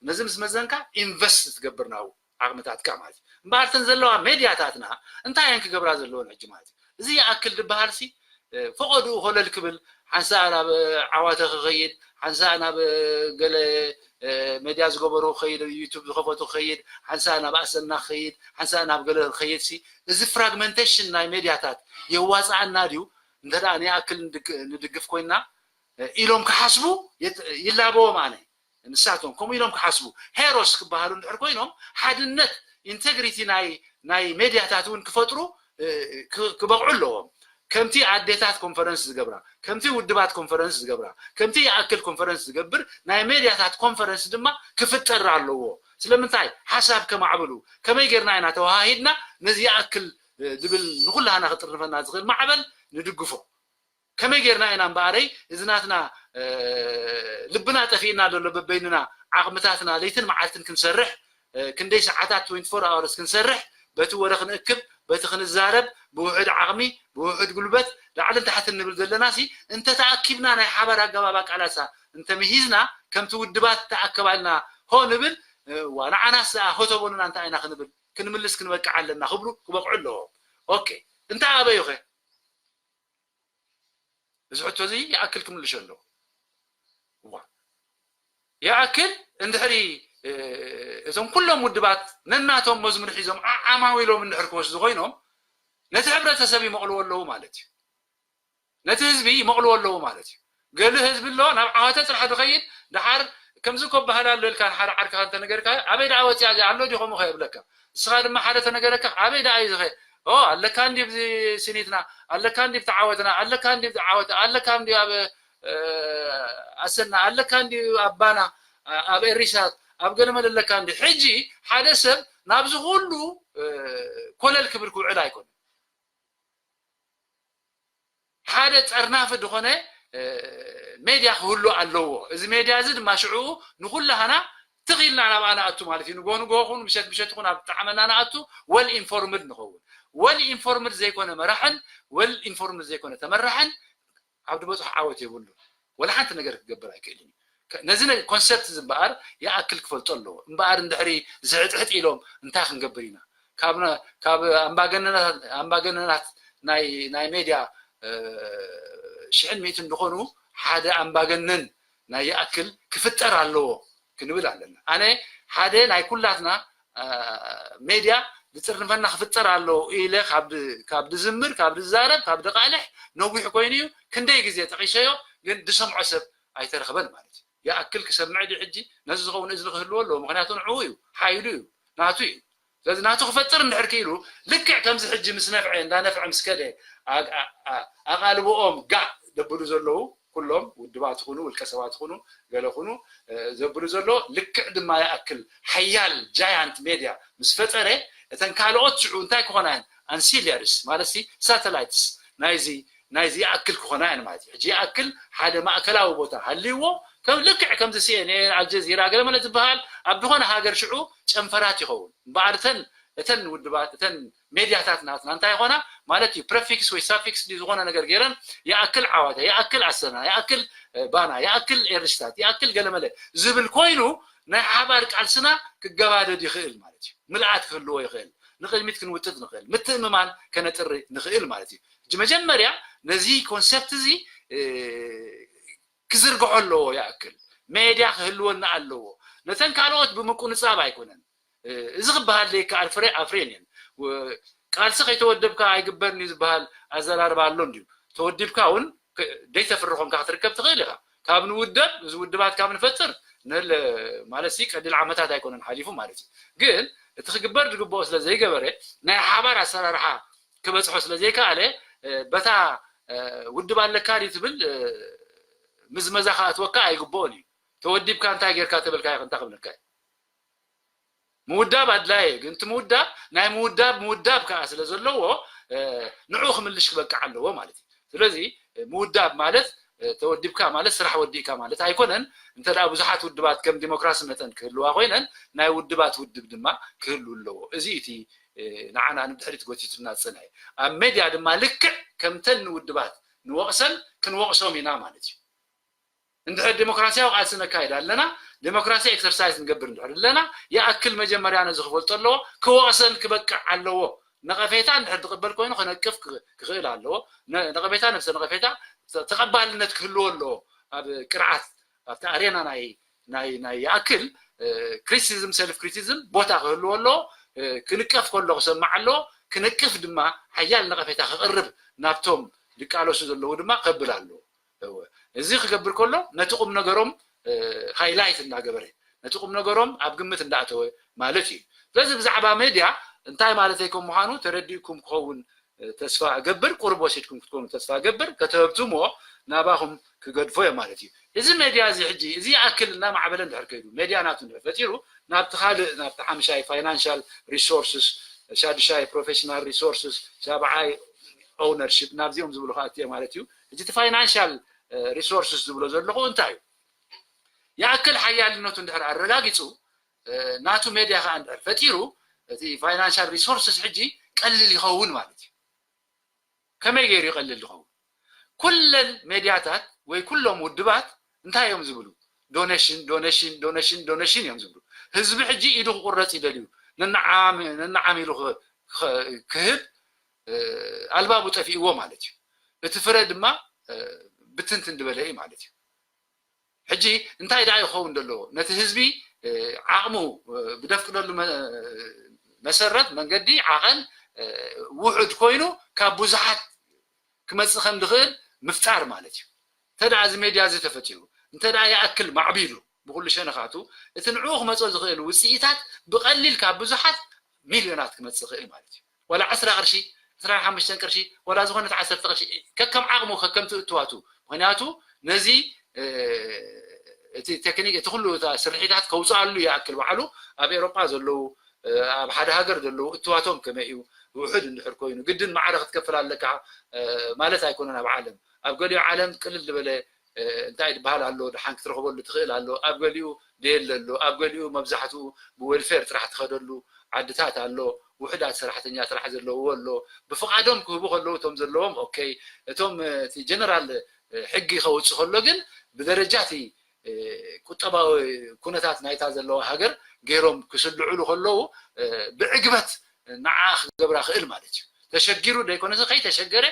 ነዚ ምስ መዘንካ ኢንቨስት ትገብር ናብኡ ዓቕምታትካ ማለት እዩ እምበኣር እተን ዘለዋ ሜድያታትና እንታይ እየን ክገብራ ዘለወን ሕጂ ማለት እዩ እዚ ይኣክል ዝበሃል ሲ ፈቐድኡ ኮለል ክብል ሓንሳእ ናብ ዓዋተ ክኸይድ ሓንሳእ ናብ ገለ ሜድያ ዝገበሩ ክኸይድ ዩቱብ ዝኸፈቱ ክኸይድ ሓንሳእ ናብ ኣሰና ክኸይድ ሓንሳእ ናብ ገለ ክኸይድ ሲ እዚ ፍራግመንቴሽን ናይ ሜድያታት የዋፅኣና ድዩ እንተ ንኣክል ንድግፍ ኮይና ኢሎም ክሓስቡ ይላበዎም ኣነ ንሳቶም ከምኡ ኢሎም ክሓስቡ ሄሮስ ክበሃሉ እንድሕር ኮይኖም ሓድነት ኢንቴግሪቲ ናይ ሜድያታት እውን ክፈጥሩ ክበቕዑ ኣለዎም ከምቲ ኣዴታት ኮንፈረንስ ዝገብራ ከምቲ ውድባት ኮንፈረንስ ዝገብራ ከምቲ ይኣክል ኮንፈረንስ ዝገብር ናይ ሜድያታት ኮንፈረንስ ድማ ክፍጠር ኣለዎ ስለምንታይ ሓሳብ ከማዕብሉ ከመይ ጌርና ኢና ተወሃሂድና ነዚ ይኣክል ዝብል ንኩላህና ክጥርንፈና ዝኽእል ማዕበል ንድግፎ ከመይ ጌርና ኢና እምበኣረይ እዚ ናትና ልብና ጠፊእና ዘሎ በበይንና ዓቕምታትና ለይትን መዓልትን ክንሰርሕ ክንደይ ሰዓታት twenty-four hours ክንሰርሕ በቲ ወረ ክንእክብ በቲ ክንዛረብ ብውሕድ ዓቕሚ ብውሕድ ጉልበት ላዕልን ታሕትን ንብል ዘለና ሲ እንተተኣኪብና ናይ ሓባር ኣገባብ ኣቃላሳ እንተምሂዝና ከምቲ ውድባት ተኣከባልና ሆ ንብል ዋ ንዓናስ ሆተቦንና እንታይ ኢና ክንብል ክንምልስ ክንበቅዕ ኣለና ክብሉ ክበቅዑ ኣለዎም ኦኬ እንታይ ኣበዩኸ እዚ ሕቶ እዚ ይኣክል ክምልሾ ኣለዎ። እዋ ይኣክል እንድሕሪ እቶም ኩሎም ውድባት ነናቶም መዝሙር ሒዞም ዓዓማዊሎም እንድሕር ክወስዱ ኮይኖም ነቲ ሕብረተሰብ ይመቕልዎ ኣለዉ ማለት እዩ። ነቲ ህዝቢ ይመቕልዎ ኣለዉ ማለት እዩ። ገሊ ህዝቢ ኣሎ ናብ ዓዋተ ጥራሕ ዝኸይድ ደሓር ከምዚ እኮ ባህል ኣሎ ኢልካ ንሓደ ዓርክኻ እንተነገርካ ኣበይ ደኣ ወፂኣ እዚኣ ኣሎ ድዩ ከምኡ ከየብለካ ንስኻ ድማ ሓደ ተነገረካ ኣበይ ደኣ እዩ ዝኸ ኦ ኣለካ እንዲ ብዚ ስኒትና ኣለካ እንዲ ብተዓወትና ኣለካ እንዲ ብተዓወተ ኣለካ እንዲ ኣብ ኣሰና ኣለካ እንዲ ኣባና ኣብ ኤሪሳት ኣብ ገለመለ ኣለካ እንዲ ሕጂ ሓደ ሰብ ናብዚ ኩሉ ኮለል ክብል ክውዕል ኣይኮነ ሓደ ጠርናፊ ዝኾነ ሜድያ ክህሉ ኣለዎ። እዚ ሜድያ እዚ ድማ ሽዑ ንኩላህና ትኽኢልና ናብኣ ንኣቱ ማለት እዩ። ንጎ ንጎ ኹን ምሸት ምሸት ኹን ኣብ ጣዕመና ንኣቱ ወል ኢንፎርምድ ንኸውን። ወል ኢንፎርምድ ዘይኮነ መራሕን ወል ኢንፎርምድ ዘይኮነ ተመራሕን ኣብ ዝበፅሖ ዓወት የብሉን። ወላ ሓንቲ ነገር ክገብር ኣይክእልን እዩ። ነዚ ኮንሰፕት እዚ እምበኣር ይኣክል ክፈልጦ ኣለዎ። እምበኣር እንድሕሪ ዝሕጥሕጥ ኢሎም እንታይ ክንገብር ኢና? ካብ ኣምባገነናት ናይ ሜድያ ሽሕን ሚእትን ዝኾኑ ሓደ ኣምባገነን ናይ ይኣክል ክፍጠር ኣለዎ ክንብል ኣለና። ኣነ ሓደ ናይ ኩላትና ሜድያ ዝፅርንፈና ክፍጠር ኣለዎ ኢለ ካብ ድዝምር ካብ ድዛረብ ካብ ድቃልሕ ነዊሕ ኮይኑ እዩ። ክንደይ ግዜ ጠቂሰዮ ግን ድሰምዖ ሰብ ኣይተረኽበን ማለት እዩ። ይኣክል ክሰምዕ ድዩ ሕጂ ነዚ ዝኸውን እዝኒ ክህልዎ ኣለዎ። ምክንያቱ ንዕኡ እዩ ሓይሉ እዩ ናቱ እዩ። ስለዚ ናቱ ክፈጥር እንድሕር ክኢሉ ልክዕ ከምዚ ሕጂ ምስ ነፍዐ እንዳ ነፍዐ ምስ ከደ ኣቓልብኦም ጋዕ ደብሉ ዘለዉ ኩሎም ውድባት ይኹኑ ውልቀ ሰባት ይኹኑ ገለ ኩኑ ዘብሉ ዘሎ ልክዕ ድማ ይኣክል ሓያል ጃያንት ሜድያ ምስ ፈጠረ እተን ካልኦት ሽዑ እንታይ ክኾና እየን ኣንሲሊያሪስ ማለት ሲ ሳተላይትስ ናይዚ ናይዚ ይኣክል ክኾና እየን ማለት እዩ። ሕጂ ይኣክል ሓደ ማእከላዊ ቦታ ሃልይዎ ከም ልክዕ ከምዚ ሲኤንኤን ኣልጀዚራ ገለመለ ዝበሃል ኣብ ዝኾነ ሃገር ሽዑ ጨንፈራት ይኸውን እምበኣር እተን እተን ውድባት እተን ሜድያታት ናትና እንታይ ይኾና ማለት እዩ ፕረፊክስ ወይ ሳፊክስ ዝኾነ ነገር ገይረን ይኣክል ዓዋተ ይኣክል ኣሰና ይኣክል ባና ይኣክል ኤርሽታት ይኣክል ገለመለ ዝብል ኮይኑ ናይ ሓባር ቃልስና ክገባደድ ይኽእል ማለት እዩ። ምልኣት ክህልዎ ይኽእል ንቅድሚት ክንውጥጥ ንኽእል ምትእምማን ከነጥሪ ንኽእል ማለት እዩ። ሕጂ መጀመርያ ነዚ ኮንሰፕት እዚ ክዝርግሖ ኣለዎ ይኣክል ሜድያ ክህልወና ኣለዎ። ነተን ካልኦት ብምቁንጻብ ኣይኮነን እዚ ክበሃል ዘይከኣል ፍሬ ኣፍሬን እየን። ቃልሲ ከይተወደብካ ኣይግበርን እዩ ዝበሃል ኣዘራርባ ኣሎ እንድዩ። ተወዲብካ እውን ደይተፍሪ ኮንካ ክትርከብ ትኽእል ኢኻ። ካብ ንውደብ እዚ ውድባት ካብ ንፈጥር ንህል ማለት ሲ ቀሊል ዓመታት ኣይኮነን ሓሊፉ ማለት እዩ። ግን እቲ ክግበር ዝግብኦ ስለ ዘይገበረ ናይ ሓባር ኣሰራርሓ ክበፅሖ ስለ ዘይከኣለ በታ ውድብ ኣለካ ድዩ ትብል ምዝመዛ ክኣትወካ ኣይግብኦን እዩ። ተወዲብካ እንታይ ጌርካ ተበልካ እንታይ ክብለካ እዩ። ምውዳብ ኣድላየ ግን እቲ ምውዳብ ናይ ምውዳብ ምውዳብ ከዓ ስለ ዘለዎ ንዑ ክምልሽ ክበቅዕ ኣለዎ ማለት እዩ። ስለዚ ምውዳብ ማለት ተወዲብካ ማለት ስራሕ ወዲእካ ማለት ኣይኮነን። እንተ ብዙሓት ውድባት ከም ዲሞክራሲ መጠን ክህልዋ ኮይነን ናይ ውድባት ውድብ ድማ ክህሉ ኣለዎ። እዚ እቲ ንዓና ንድሕሪት ጎቲቱና ዝፀንሐ ኣብ ሜድያ ድማ ልክዕ ከምተን ንውድባት ንወቕሰን ክንወቕሶም ኢና ማለት እዩ። እንድሕር ዴሞክራሲያዊ ቃልሲ ነካይድ ኣለና፣ ዴሞክራሲ ኤክሰርሳይዝ ንገብር እንድሕር ኣለና፣ ይኣክል መጀመርያ ነዚ ክፈልጦ ኣለዎ፣ ክወቕሰን ክበቅዕ ኣለዎ። ነቐፌታ እንድሕር ዝቕበል ኮይኑ ክነቅፍ ክኽእል ኣለዎ። ነቐፌታ ነብሰ ነቐፌታ ተቐባልነት ክህልዎ ኣለዎ። ኣብ ቅርዓት ኣብቲ ኣሬና ናይ ናይ ናይ ይኣክል ክሪቲሲዝም ሰልፍ ክሪቲሲዝም ቦታ ክህልዎ ኣለዎ። ክንቀፍ ከሎ ክሰማዕ ኣለዎ። ክንቅፍ ድማ ሓያል ነቐፌታ ክቕርብ ናብቶም ዝቃለሱ ዘለዉ ድማ ከብል ኣለዎ። እወ፣ እዚ ክገብር ከሎ ነቲ ቁም ነገሮም ሃይላይት እንዳገበረ ነቲ ቁም ነገሮም ኣብ ግምት እንዳኣተወ ማለት እዩ። ስለዚ ብዛዕባ ሜድያ እንታይ ማለተይ ከም ምዃኑ ተረዲእኩም ክኸውን ተስፋ እገብር። ቁሩብ ወሲድኩም ክትኮኑ ተስፋ እገብር። ከተህብትምዎ ናባኹም ክገድፎ እየ ማለት እዩ። እዚ ሜድያ እዚ ሕጂ እዚ ይኣክል እናማዕበለ እንድሕር ከይዱ ሜድያ ናቱ እንድሕር ፈጢሩ ናብቲ ካልእ ናብቲ ሓምሻይ ፋይናንሻል ሪሶርስስ ሻድሻይ ፕሮፌሽናል ሪሶርስስ ሻብዓይ ኦውነርሽፕ ናብዚኦም ዝብሉ ክኣቱ እየ ማለት እዩ። ሕጂ እቲ ፋይናንሻል ሪሶርስስ ዝብሎ ዘለኹ እንታይ እዩ? ይኣክል ሓያልነቱ እንድሕር ኣረጋጊፁ ናቱ ሜድያ ከዓ እንድሕር ፈጢሩ እቲ ፋይናንሻል ሪሶርስስ ሕጂ ቀሊል ይኸውን ማለት እዩ። ከመይ ገይሩ ይቐልል ዝኸውን? ኩለን ሜድያታት ወይ ኩሎም ውድባት እንታይ እዮም ዝብሉ? ዶኔሽን ዶኔሽን ዶኔሽን ዶኔሽን እዮም ዝብሉ። ህዝቢ ሕጂ ኢዱ ክቁረፅ ይደልዩ ነንዓም ኢሉ ክህብ ኣልባቡ ጠፊእዎ ማለት እዩ። እቲ ፍረ ድማ ብትንትን ዝበለ እዩ ማለት እዩ። ሕጂ እንታይ ደኣ ይኸውን ዘለዎ? ነቲ ህዝቢ ዓቕሙ ብደፍቅደሉ መሰረት መንገዲ ዓቐን ውሑድ ኮይኑ ካብ ብዙሓት ክመፅእ ከም ዝኽእል ምፍጣር ማለት እዩ። እንተ ደኣ እዚ ሜድያ እዚ ተፈጢሩ እንተ ደኣ ይኣክል ማዕቢሉ ብኩሉ ሸነኻቱ እቲ ንዕኡ ክመፆ ዝኽእል ውፅኢታት ብቐሊል ካብ ብዙሓት ሚልዮናት ክመፅእ ይኽእል ማለት እዩ። ዋላ ዕስራ ቅርሺ፣ ዕስራን ሓሙሽተን ቅርሺ፣ ዋላ ዝኾነት ዓሰርተ ቅርሺ፣ ከከም ዓቕሙ፣ ከከምቲ እትዋቱ። ምኽንያቱ ነዚ እቲ ቴክኒክ፣ እቲ ኩሉ ስርሒታት ከውፅኣሉ ይኣክል። ባዕሉ ኣብ ኤሮጳ ዘለዉ፣ ኣብ ሓደ ሃገር ዘለዉ እትዋቶም ከመይ እዩ፣ ውሑድ እንድሕር ኮይኑ ግድን ማዕረ ክትከፍል ኣለካ ማለት ኣይኮነን። ኣብ ዓለም፣ ኣብ ገሊኡ ዓለም ቅልል ዝበለ እንታይ ዝበሃል ኣሎ፣ ደሓን ክትረኽበሉ ትኽእል ኣሎ። ኣብ ገሊኡ ደየለ ኣሎ። ኣብ ገሊኡ መብዛሕትኡ ብዌልፌር ጥራሕ ትኸደሉ ዓድታት ኣሎ። ውሑዳት ሰራሕተኛ ጥራሕ ዘለውዎ ኣሎ። ብፍቓዶም ክህቡ ከለዉ እቶም ዘለዎም ኦኬ። እቶም እቲ ጀነራል ሕጊ ከውፅእ ከሎ ግን ብደረጃ እቲ ቁጠባዊ ኩነታት ናይታ ዘለዋ ሃገር ገይሮም ክስልዕሉ ከለዉ ብዕግበት ንዓ ክገብራ ክእል ማለት እዩ። ተሸጊሩ ዘይኮነስ ከይተሸገረ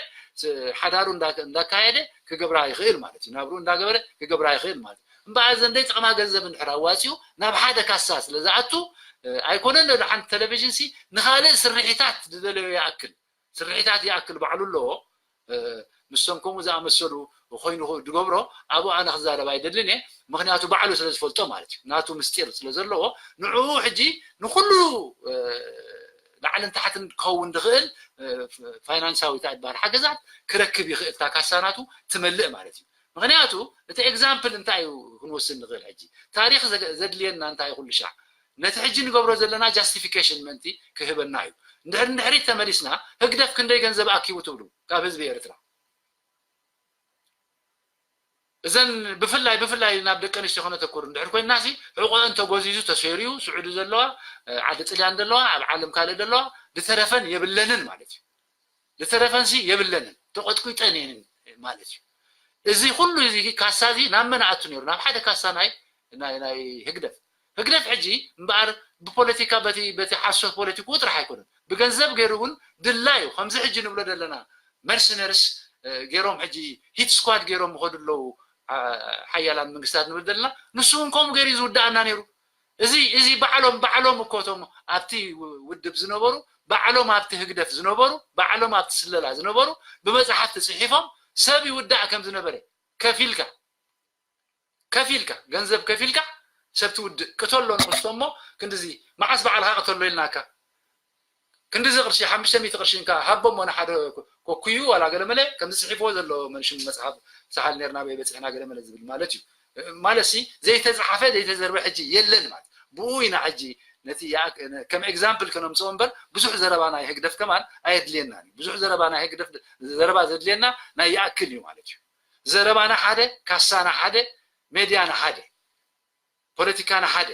ሓዳሩ እንዳካየደ ክገብራ ይኽእል ማለት እዩ። ናብሩ እንዳገበረ ክገብራ ይኽእል ማለት እዩ። እምበኣር ዘንደይ ጥቕማ ገንዘብ እንድሕር ኣዋፂኡ ናብ ሓደ ካሳ ስለ ዝኣቱ ኣይኮነን ዶ ሓንቲ ቴሌቪዥን ሲ ንኻልእ ስርሒታት ዝደለዮ ይኣክል ስርሒታት ይኣክል ባዕሉ ኣለዎ። ንሶም ከምኡ ዝኣመሰሉ ኮይኑ ዝገብሮ ኣብኡ ኣነ ክዛረብ ኣይደልን እየ። ምኽንያቱ ባዕሉ ስለ ዝፈልጦ ማለት እዩ። ናቱ ምስጢር ስለ ዘለዎ ንዕኡ ሕጂ ንኩሉ ላዕልን ታሕትን ክኸውን ዝኽእል ፋይናንሳዊ እንታይ ዝበሃል ሓገዛት ክረክብ ይኽእል። እታ ካሳ ናቱ ትመልእ ማለት እዩ። ምኽንያቱ እቲ ኤግዛምፕል እንታይ እዩ ክንወስድ ንኽእል? ሕጂ ታሪኽ ዘድልየና እንታይ እዩ? ኩሉ ሻዕ ነቲ ሕጂ ንገብሮ ዘለና ጃስቲፊኬሽን ምእንቲ ክህበና እዩ። እንድሕር ንድሕሪት ተመሊስና ህግደፍ ክንደይ ገንዘብ ኣኪቡ ትብሉ ካብ ህዝቢ ኤርትራ? እዘን ብፍላይ ብፍላይ ናብ ደቂ ኣንስትዮ ከነተኩር እንድሕር ኮይንና ሲ ሕቆአን ተጎዚዙ ተሰይሩ እዩ። ስዑዲ ዘለዋ፣ ዓዲ ጥልያን ዘለዋ፣ ኣብ ዓለም ካልእ ዘለዋ ዝተረፈን የብለንን ማለት እዩ። ዝተረፈን ሲ የብለንን ተቆጥቂጠን እየን ማለት እዩ። እዚ ኩሉ እዚ ካሳ እዚ ናብ መን ኣቱ ነይሩ? ናብ ሓደ ካሳ ናይ ናይ ናይ ህግደፍ ህግደፍ ሕጂ እምበኣር ብፖለቲካ በቲ በቲ ሓሶት ፖለቲክኡ ጥራሕ ኣይኮነን ብገንዘብ ገይሩ እውን ድላዩ ከምዚ ሕጂ ንብሎ ዘለና መርሰነርስ ገይሮም ሕጂ ሂት ስኳድ ገይሮም ይኸዱ ኣለዉ ሓያላን መንግስታት ንብል ዘለና ንሱ እውን ከምኡ ገይሩ እዩ ዝውድኣና ነይሩ። እዚ እዚ ባዕሎም ባዕሎም እኮ እቶም ኣብቲ ውድብ ዝነበሩ ባዕሎም ኣብቲ ህግደፍ ዝነበሩ ባዕሎም ኣብቲ ስለላ ዝነበሩ ብመፅሓፍቲ ፅሒፎም ሰብ ይውዳእ ከም ዝነበረ ከፊልካ ከፊልካ ገንዘብ ከፊልካ ሰብ ትውድእ ቅተሎ ንክስቶ እሞ ክንድዚ መዓስ ባዕልካ ቅተሎ ኢልናካ ክንድዚ ቅርሺ ሓሙሽተ ሚእቲ ቅርሺ እንካ ሃቦ እሞ ንሓደ ኮኩዩ ዋላ ገለመለ ከምዚ ፅሒፍዎ ዘሎ መንሽን መፅሓፍ ሰሓል ነርና በይ በፅሕና ገለመለ ዝብል ማለት እዩ ማለት ሲ ዘይተፃሓፈ ዘይተዘርበ ሕጂ የለን ማለት ብኡ ኢና ሕጂ ነቲ ከም ኤግዛምፕል ከነምፅኦ እምበር ብዙሕ ዘረባ ናይ ህግደፍ ከማን ኣየድልየና ብዙሕ ዘረባ ናይ ህግደፍ ዘረባ ዘድልየና ናይ ይኣክል እዩ ማለት እዩ ዘረባና ሓደ ካሳና ሓደ ሜድያና ሓደ ፖለቲካና ሓደ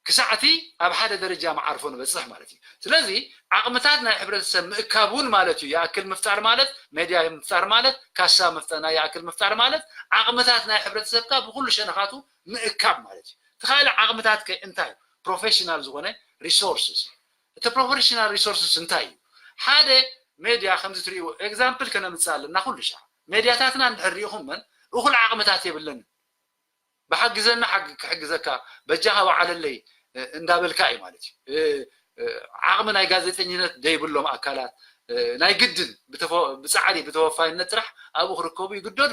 ክሳዕቲ ኣብ ሓደ ደረጃ መዓርፎ ንበፅሕ ማለት እዩ ስለዚ ዓቕምታት ናይ ሕብረተሰብ ምእካብ እውን ማለት እዩ ይኣክል ምፍጣር ማለት ሜድያ ምፍጣር ማለት ካሳ ናይ ይኣክል ምፍጣር ማለት ዓቕምታት ናይ ሕብረተሰብካ ብኩሉ ሸነኻቱ ምእካብ ማለት እዩ እቲ ካልእ ዓቕምታት ከ እንታይ ፕሮፌሽናል ዝኾነ ሪሶርስስ እቲ ፕሮፌሽናል ሪሶርስስ እንታይ እዩ ሓደ ሜድያ ከምዚ ትሪእዎ ኤግዛምፕል ከነምፅእ ኣለና ኩሉ ሻዕ ሜድያታትና እንድሕር ሪኢኹመን እኹል ዓቕምታት የብለንን ብሓግዘና ክሕግዘካ በጃኻ ወዓለለይ እንዳበልካ እዩ ማለት እዩ ዓቕሚ ናይ ጋዜጠኝነት ዘይብሎም ኣካላት ናይ ግድን ብፃዕሪ ብተወፋይነት ጥራሕ ኣብኡ ክርከቡ ይግደዱ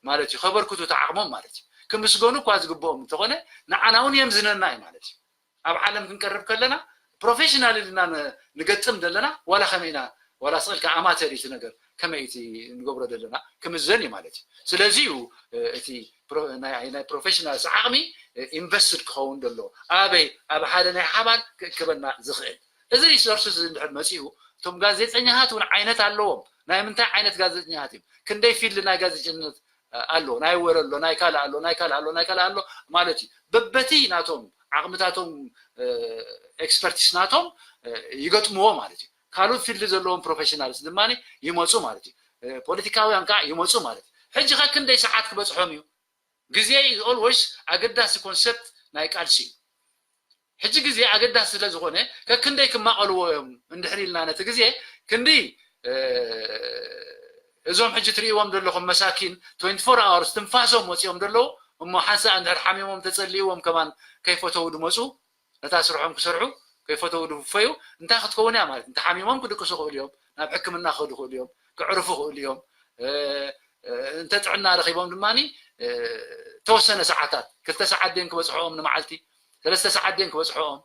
ማለት እዩ ከበርክቱ ተዓቕሞም ማለት እዩ ክምስገኑ እኳ ዝግብኦም እንተኾነ ንዓና እውን የምዝነና እዩ ማለት እዩ ኣብ ዓለም ክንቀርብ ከለና ፕሮፌሽናል ኢልና ንገጥም ዘለና ዋላ ከመይ ኢና ዋላ ስቕልካ ኣማተር እዩ ነገር ከመይ እቲ ንገብሮ ዘለና ክምዘን እዩ ማለት እዩ ስለዚ እዩ እቲ ናይ ፕሮፌሽናልስ ዓቕሚ ኢንቨስትድ ክኸውን ዘሎ ኣበይ ኣብ ሓደ ናይ ሓባር ክእክበና ዝኽእል እዚ ሪሶርስስ እንድሕር መፂኡ እቶም ጋዜጠኛታት እውን ዓይነት ኣለዎም ናይ ምንታይ ዓይነት ጋዜጠኛታት እዮም ክንደይ ፊልድ ናይ ጋዜጠኝነት ኣሎ ናይ ወረ ኣሎ ናይ ካልእ ኣሎ ናይ ካልእ ኣሎ ናይ ካልእ ኣሎ ማለት እዩ በበቲ ናቶም ዓቕምታቶም ኤክስፐርቲስ ናቶም ይገጥምዎ ማለት እዩ ካልኦት ፊልድ ዘለዎም ፕሮፌሽናልስ ድማ ይመፁ ማለት እዩ ፖለቲካውያን ከዓ ይመፁ ማለት እዩ ሕጂ ከ ክንደይ ሰዓት ክበፅሖም እዩ ግዜ is always ኣገዳሲ ኮንሰፕት ናይ ቃልሲ እዩ ሕጂ ግዜ ኣገዳሲ ስለ ዝኾነ ከክንደይ ክማቐልዎ እዮም እንድሕር ኢልና ነቲ ግዜ ክንዲ እዞም ሕጂ ትርእይዎም ዘለኹም መሳኪን twenty-four hours ትንፋሶም ወፂኦም ዘለዉ እሞ ሓንሳእ እንድሕር ሓሚሞም ተፀሊእዎም ከማን ከይፈተው ድመፁ ነታ ስርሖም ክሰርሑ ከይፈተው ድውፈዩ እንታይ ክትከውን እያ ማለት እንተ ሓሚሞም ክድቅሱ ክእሉ እዮም ናብ ሕክምና ክኸዱ ክእሉ እዮም ክዕርፉ ክእሉ እዮም እንተ ጥዕና ረኺቦም ድማ ተወሰነ ሰዓታት ክልተ ሰዓት ድን ክበፅሖኦም ንመዓልቲ ሰለስተ ሰዓት ድን ክበፅሖኦም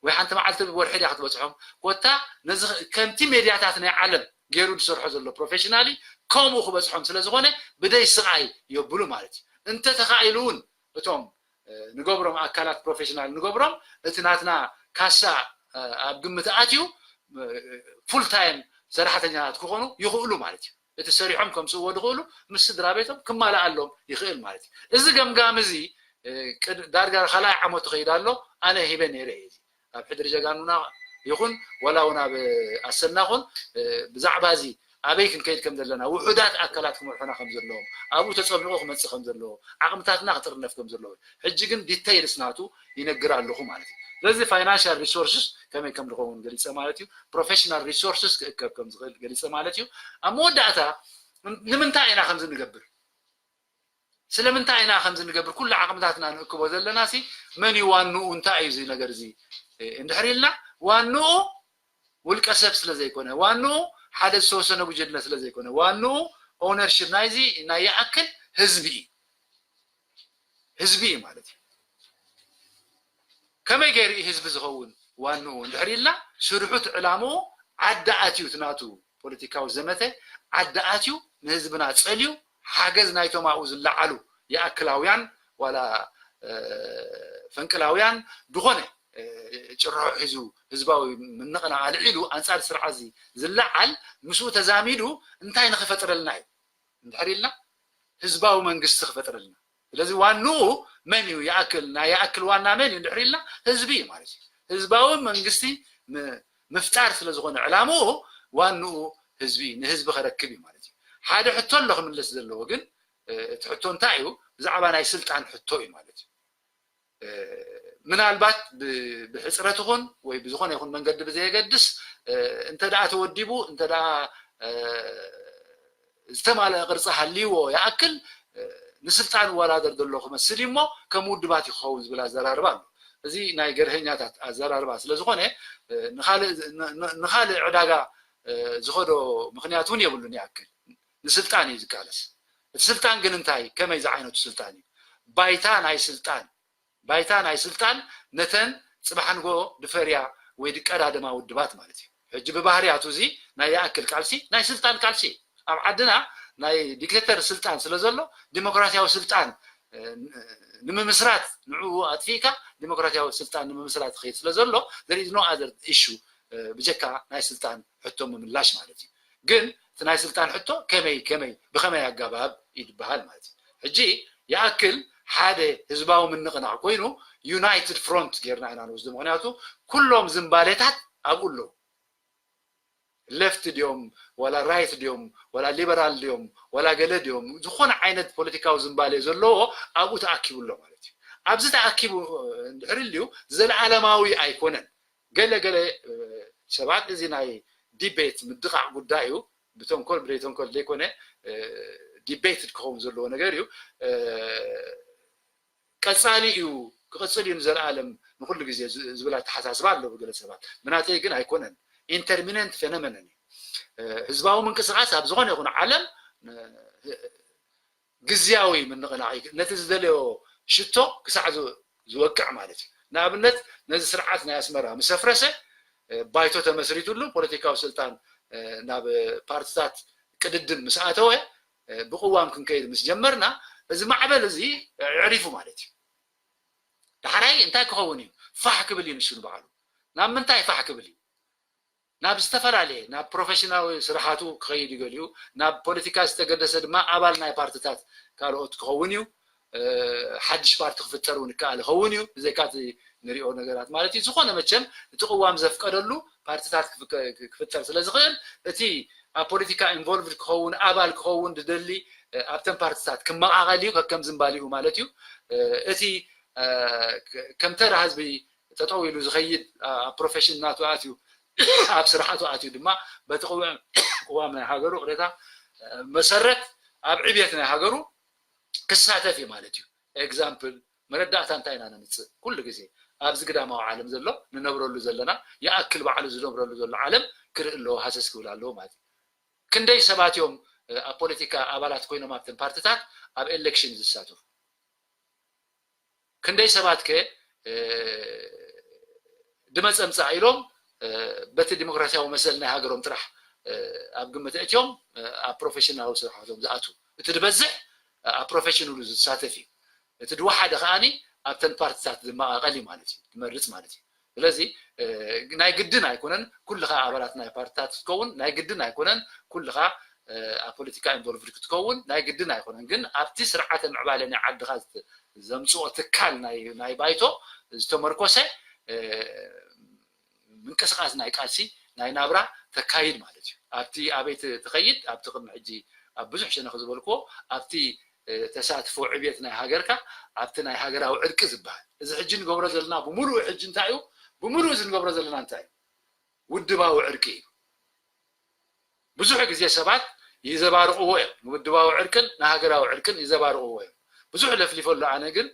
ወይ ሓንቲ መዓልቲ ወርሒ ድያ ክትበፅሖም። ኮታ ነዚ ከምቲ ሜድያታት ናይ ዓለም ገይሩ ዝሰርሖ ዘሎ ፕሮፌሽናሊ ከምኡ ክበፅሖም ስለ ዝኾነ ብደይ ስቓይ የብሉ ማለት እዩ። እንተተኻኢሉ እውን እቶም ንገብሮም ኣካላት ፕሮፌሽናል ንገብሮም እቲ ናትና ካሳ ኣብ ግምት ኣትዩ ፉል ታይም ሰራሕተኛታት ክኾኑ ይኽእሉ ማለት እዩ። እቲ ሰሪሖም ከምፅእዎ ዝኽእሉ ምስ ስድራ ቤቶም ክማልኣሎም ይኽእል ማለት እዩ። እዚ ገምጋም እዚ ዳርጋ ካልኣይ ዓመቱ ከይድ ኣሎ። ኣነ ሂበ ነይረ እየ እዚ ኣብ ሕድሪ ጀጋኑና ይኹን ወላ እውን ኣብ ኣሰና ኹን ብዛዕባ እዚ ኣበይ ክንከይድ ከም ዘለና ውሑዳት ኣካላት ክመርሑና ከም ዘለዎም ኣብኡ ተፀሚቑ ክመፅእ ከም ዘለዎ ዓቕምታትና ክጥርነፍ ከም ዘለዎ ሕጂ ግን ዲተይልስ ናቱ ይነግር ኣለኹ ማለት እዩ። ስለዚ ፋይናንሻል ሪሶርስስ ከመይ ከም ዝኸውን ገሊፀ ማለት እዩ። ፕሮፌሽናል ሪሶርስስ ክእከብ ከም ዝኽእል ገሊፀ ማለት እዩ። ኣብ መወዳእታ ንምንታይ ኢና ከምዚ ንገብር? ስለምንታይ ኢና ከምዚ ንገብር? ኩሉ ዓቕምታትና ንእክቦ ዘለና ሲ መን እዩ ዋንኡ? እንታይ እዩ እዚ ነገር እዚ እንድሕር ኢልና ዋንኡ ውልቀ ሰብ ስለ ዘይኮነ ዋንኡ ሓደ ዝተወሰነ ጉጅለ ስለ ዘይኮነ ዋንኡ ኦነርሽፕ ናይዚ ናይ ይኣክል ህዝቢ እዩ። ህዝቢ እዩ ማለት እዩ። ከመይ ገይሩ እዩ ህዝቢ ዝኸውን ዋንኡ እንድሕር ኢልና ስርሑት ዕላምኡ ዓዲ ኣትዩ እቲ ናቱ ፖለቲካዊ ዘመተ ዓዲ ኣትዩ ንህዝብና ጸልዩ ሓገዝ ናይቶም ኣብኡ ዝለዓሉ ይኣክላውያን ዋላ ፈንቅላውያን ዝኾነ ጭርሖ ሒዙ ህዝባዊ ምንቕናቕ ኣልዒሉ ኣንጻር ስርዓት እዚ ዝለዓል ምስኡ ተዛሚዱ እንታይ ንኽፈጥረልና እዩ እንድሕር ኢልና ህዝባዊ መንግስቲ ክፈጥረልና። ስለዚ ዋንኡ መን እዩ ይኣክል ናይ ይኣክል ዋና መን እዩ እንድሕር ኢልና ህዝቢ እዩ ማለት እዩ። ህዝባዊ መንግስቲ ምፍጣር ስለ ዝኾነ ዕላምኡ ዋንኡ ህዝቢ ንህዝቢ ከረክብ እዩ ማለት እዩ። ሓደ ሕቶ ኣሎ ክምለስ ዘለዎ ግን እቲ ሕቶ እንታይ እዩ? ብዛዕባ ናይ ስልጣን ሕቶ እዩ ማለት እዩ። ምናልባት ብሕፅረት ይኹን ወይ ብዝኾነ ይኹን መንገዲ ብዘየገድስ እንተ ደኣ ተወዲቡ እንተ ደኣ ዝተማልአ ቅርፂ ሃልይዎ ይኣክል ንስልጣን እወዳደር ዘሎ ክመስል እዩ እሞ ከም ውድባት እዩ ክኸውን ዝብል ኣዘራርባ ኣሎ። እዚ ናይ ገርሀኛታት ኣዘራርባ ስለ ዝኾነ ንኻልእ ዕዳጋ ዝኸዶ ምኽንያት እውን የብሉን። ይኣክል ንስልጣን እዩ ዝቃለስ። እቲ ስልጣን ግን እንታይ ከመይ ዝዓይነቱ ስልጣን እዩ? ባይታ ናይ ስልጣን ባይታ ናይ ስልጣን ነተን ፅባሕ ንጎ ድፈርያ ወይ ድቀዳደማ ውድባት ማለት እዩ። ሕጂ ብባህርያቱ እዚ ናይ ይኣክል ቃልሲ ናይ ስልጣን ቃልሲ እዩ። ኣብ ዓድና ናይ ዲክቴተር ስልጣን ስለ ዘሎ ዲሞክራሲያዊ ስልጣን ንምምስራት ንዕኡ ኣጥፊእካ ዲሞክራሲያዊ ስልጣን ንምምስራት ይኸይድ ስለ ዘሎ there is no other issue ብጀካ ናይ ስልጣን ሕቶ ምምላሽ ማለት እዩ። ግን እቲ ናይ ስልጣን ሕቶ ከመይ ከመይ ብኸመይ ኣገባብ ይድበሃል ማለት እዩ። ሕጂ ይኣክል ሓደ ህዝባዊ ምንቕናቕ ኮይኑ ዩናይትድ ፍሮንት ጌርና ኢና ንወስዶ። ምኽንያቱ ኩሎም ዝንባሌታት ኣብኡ ኣለዉ። ሌፍት ድዮም ዋላ ራይት ድዮም ዋላ ሊበራል ድዮም ዋላ ገለ ድዮም ዝኾነ ዓይነት ፖለቲካዊ ዝንባሌ ዘለዎ ኣብኡ ተኣኪቡ ኣሎ ማለት እዩ። ኣብዚ ተኣኪቡ እንድሕር ልዩ ዘለዓለማዊ ኣይኮነን። ገለ ገለ ሰባት እዚ ናይ ዲቤት ምድቓቕ ጉዳይ እዩ። ብተንኮል ብደይ ተንኮል ዘይኮነ ዲቤትድ ክኸውን ዘለዎ ነገር እዩ። ቀፃሊ እዩ ክቕፅል እዩ ንዘለኣለም ንኩሉ ግዜ ዝብል ኣተሓሳስባ ኣለዉ ገለ ሰባት። ብናተይ ግን ኣይኮነን። ኢንተርሚነንት ፌኖመነን እዩ። ህዝባዊ ምንቅስቃስ ኣብ ዝኾነ ይኹን ዓለም ግዝያዊ ምንቕናቕ ነቲ ዝደለዮ ሽቶ ክሳዕ ዝወቅዕ ማለት እዩ። ንኣብነት ነዚ ስርዓት ናይ ኣስመራ ምስ ኣፍረሰ ባይቶ ተመስሪትሉ ፖለቲካዊ ስልጣን ናብ ፓርትታት ቅድድም ምስ ኣተወ ብቅዋም ክንከይድ ምስ ጀመርና እዚ ማዕበል እዚ ኣዕሪፉ ማለት እዩ። ዳሕራይ እንታይ ክኸውን እዩ? ፋሕ ክብል እዩ ንሱ ንባዕሉ። ናብ ምንታይ ፋሕ ክብል እዩ? ናብ ዝተፈላለየ ናብ ፕሮፌሽናዊ ስራሓቱ ክኸይድ ይገሊኡ ናብ ፖለቲካ ዝተገደሰ ድማ ኣባል ናይ ፓርትታት ካልኦት ክኸውን እዩ። ሓድሽ ፓርቲ ክፍጠር እውን ይከኣል ይኸውን እዩ ብዘይካ እቲ ንሪኦ ነገራት ማለት እዩ። ዝኾነ መቸም እቲ ቅዋም ዘፍቀደሉ ፓርትታት ክፍጠር ስለ ዝኽእል እቲ ኣብ ፖለቲካ ኢንቮልቭድ ክኸውን ኣባል ክኸውን ዝደሊ ኣብተን ፓርትታት ክመቓቐል እዩ ከከም ዝንባሊኡ ማለት እዩ። እቲ ከም ተራ ህዝቢ ጠጠው ኢሉ ዝኸይድ ኣብ ፕሮፌሽን ናቱ ኣትዩ ኣብ ስራሓቱ ኣትዩ ድማ በቲ ቅዋም ናይ ሃገሩ ቅሬታ መሰረት ኣብ ዕብየት ናይ ሃገሩ ክሳተፍ እዩ ማለት እዩ። ኤግዛምፕል መረዳእታ እንታይ ኢና ነምፅእ? ኩሉ ግዜ ኣብዚ ግዳማዊ ዓለም ዘሎ ንነብረሉ ዘለና ይኣክል ባዕሉ ዝነብረሉ ዘሎ ዓለም ክርኢ ኣለዎ ሃሰስ ክብል ኣለዎ ማለት እዩ። ክንደይ ሰባት እዮም ኣብ ፖለቲካ ኣባላት ኮይኖም ኣብተን ፓርትታት ኣብ ኤሌክሽን ዝሳተፉ? ክንደይ ሰባት ከ ድመፀ ምፃእ ኢሎም በቲ ዲሞክራሲያዊ መሰል ናይ ሃገሮም ጥራሕ ኣብ ግምት እትዮም ኣብ ፕሮፌሽናዊ ስራሕቶም ዝኣትዉ። እቲ ዝበዝሕ ኣብ ፕሮፌሽንሉ ዝሳተፍ እዩ። እቲ ድወሓደ ከዓኒ ኣብተን ፓርቲታት ዝመቓቐል እዩ ማለት እዩ፣ ዝመርፅ ማለት እዩ። ስለዚ ናይ ግድን ኣይኮነን ኩልኻ ኣባላት ናይ ፓርቲታት ክትከውን፣ ናይ ግድን ኣይኮነን ኩልኻ ኣብ ፖለቲካ ኢንቮልቭድ ክትከውን፣ ናይ ግድን ኣይኮነን። ግን ኣብቲ ስርዓተ ምዕባለ ናይ ዓድኻ ዘምፅኦ ትካል ናይ ባይቶ ዝተመርኮሰ ምንቅስቃስ ናይ ቃልሲ ናይ ናብራ ተካይድ ማለት እዩ። ኣብቲ ኣበይ ትኸይድ? ኣብቲ ቅድሚ ሕጂ ኣብ ብዙሕ ሸነኽ ዝበልክዎ ኣብቲ ተሳትፎ ዕብየት ናይ ሃገርካ፣ ኣብቲ ናይ ሃገራዊ ዕርቂ ዝበሃል። እዚ ሕጂ ንገብሮ ዘለና ብምሉኡ ሕጂ እንታይ እዩ? ብምሉኡ እዚ ንገብሮ ዘለና እንታይ እዩ? ውድባዊ ዕርቂ እዩ። ብዙሕ ግዜ ሰባት ይዘባርቕዎ እዮም። ንውድባዊ ዕርቅን ንሃገራዊ ዕርቅን ይዘባርቕዎ እዮም። ብዙሕ ለፍሊፈሉ ኣነ ግን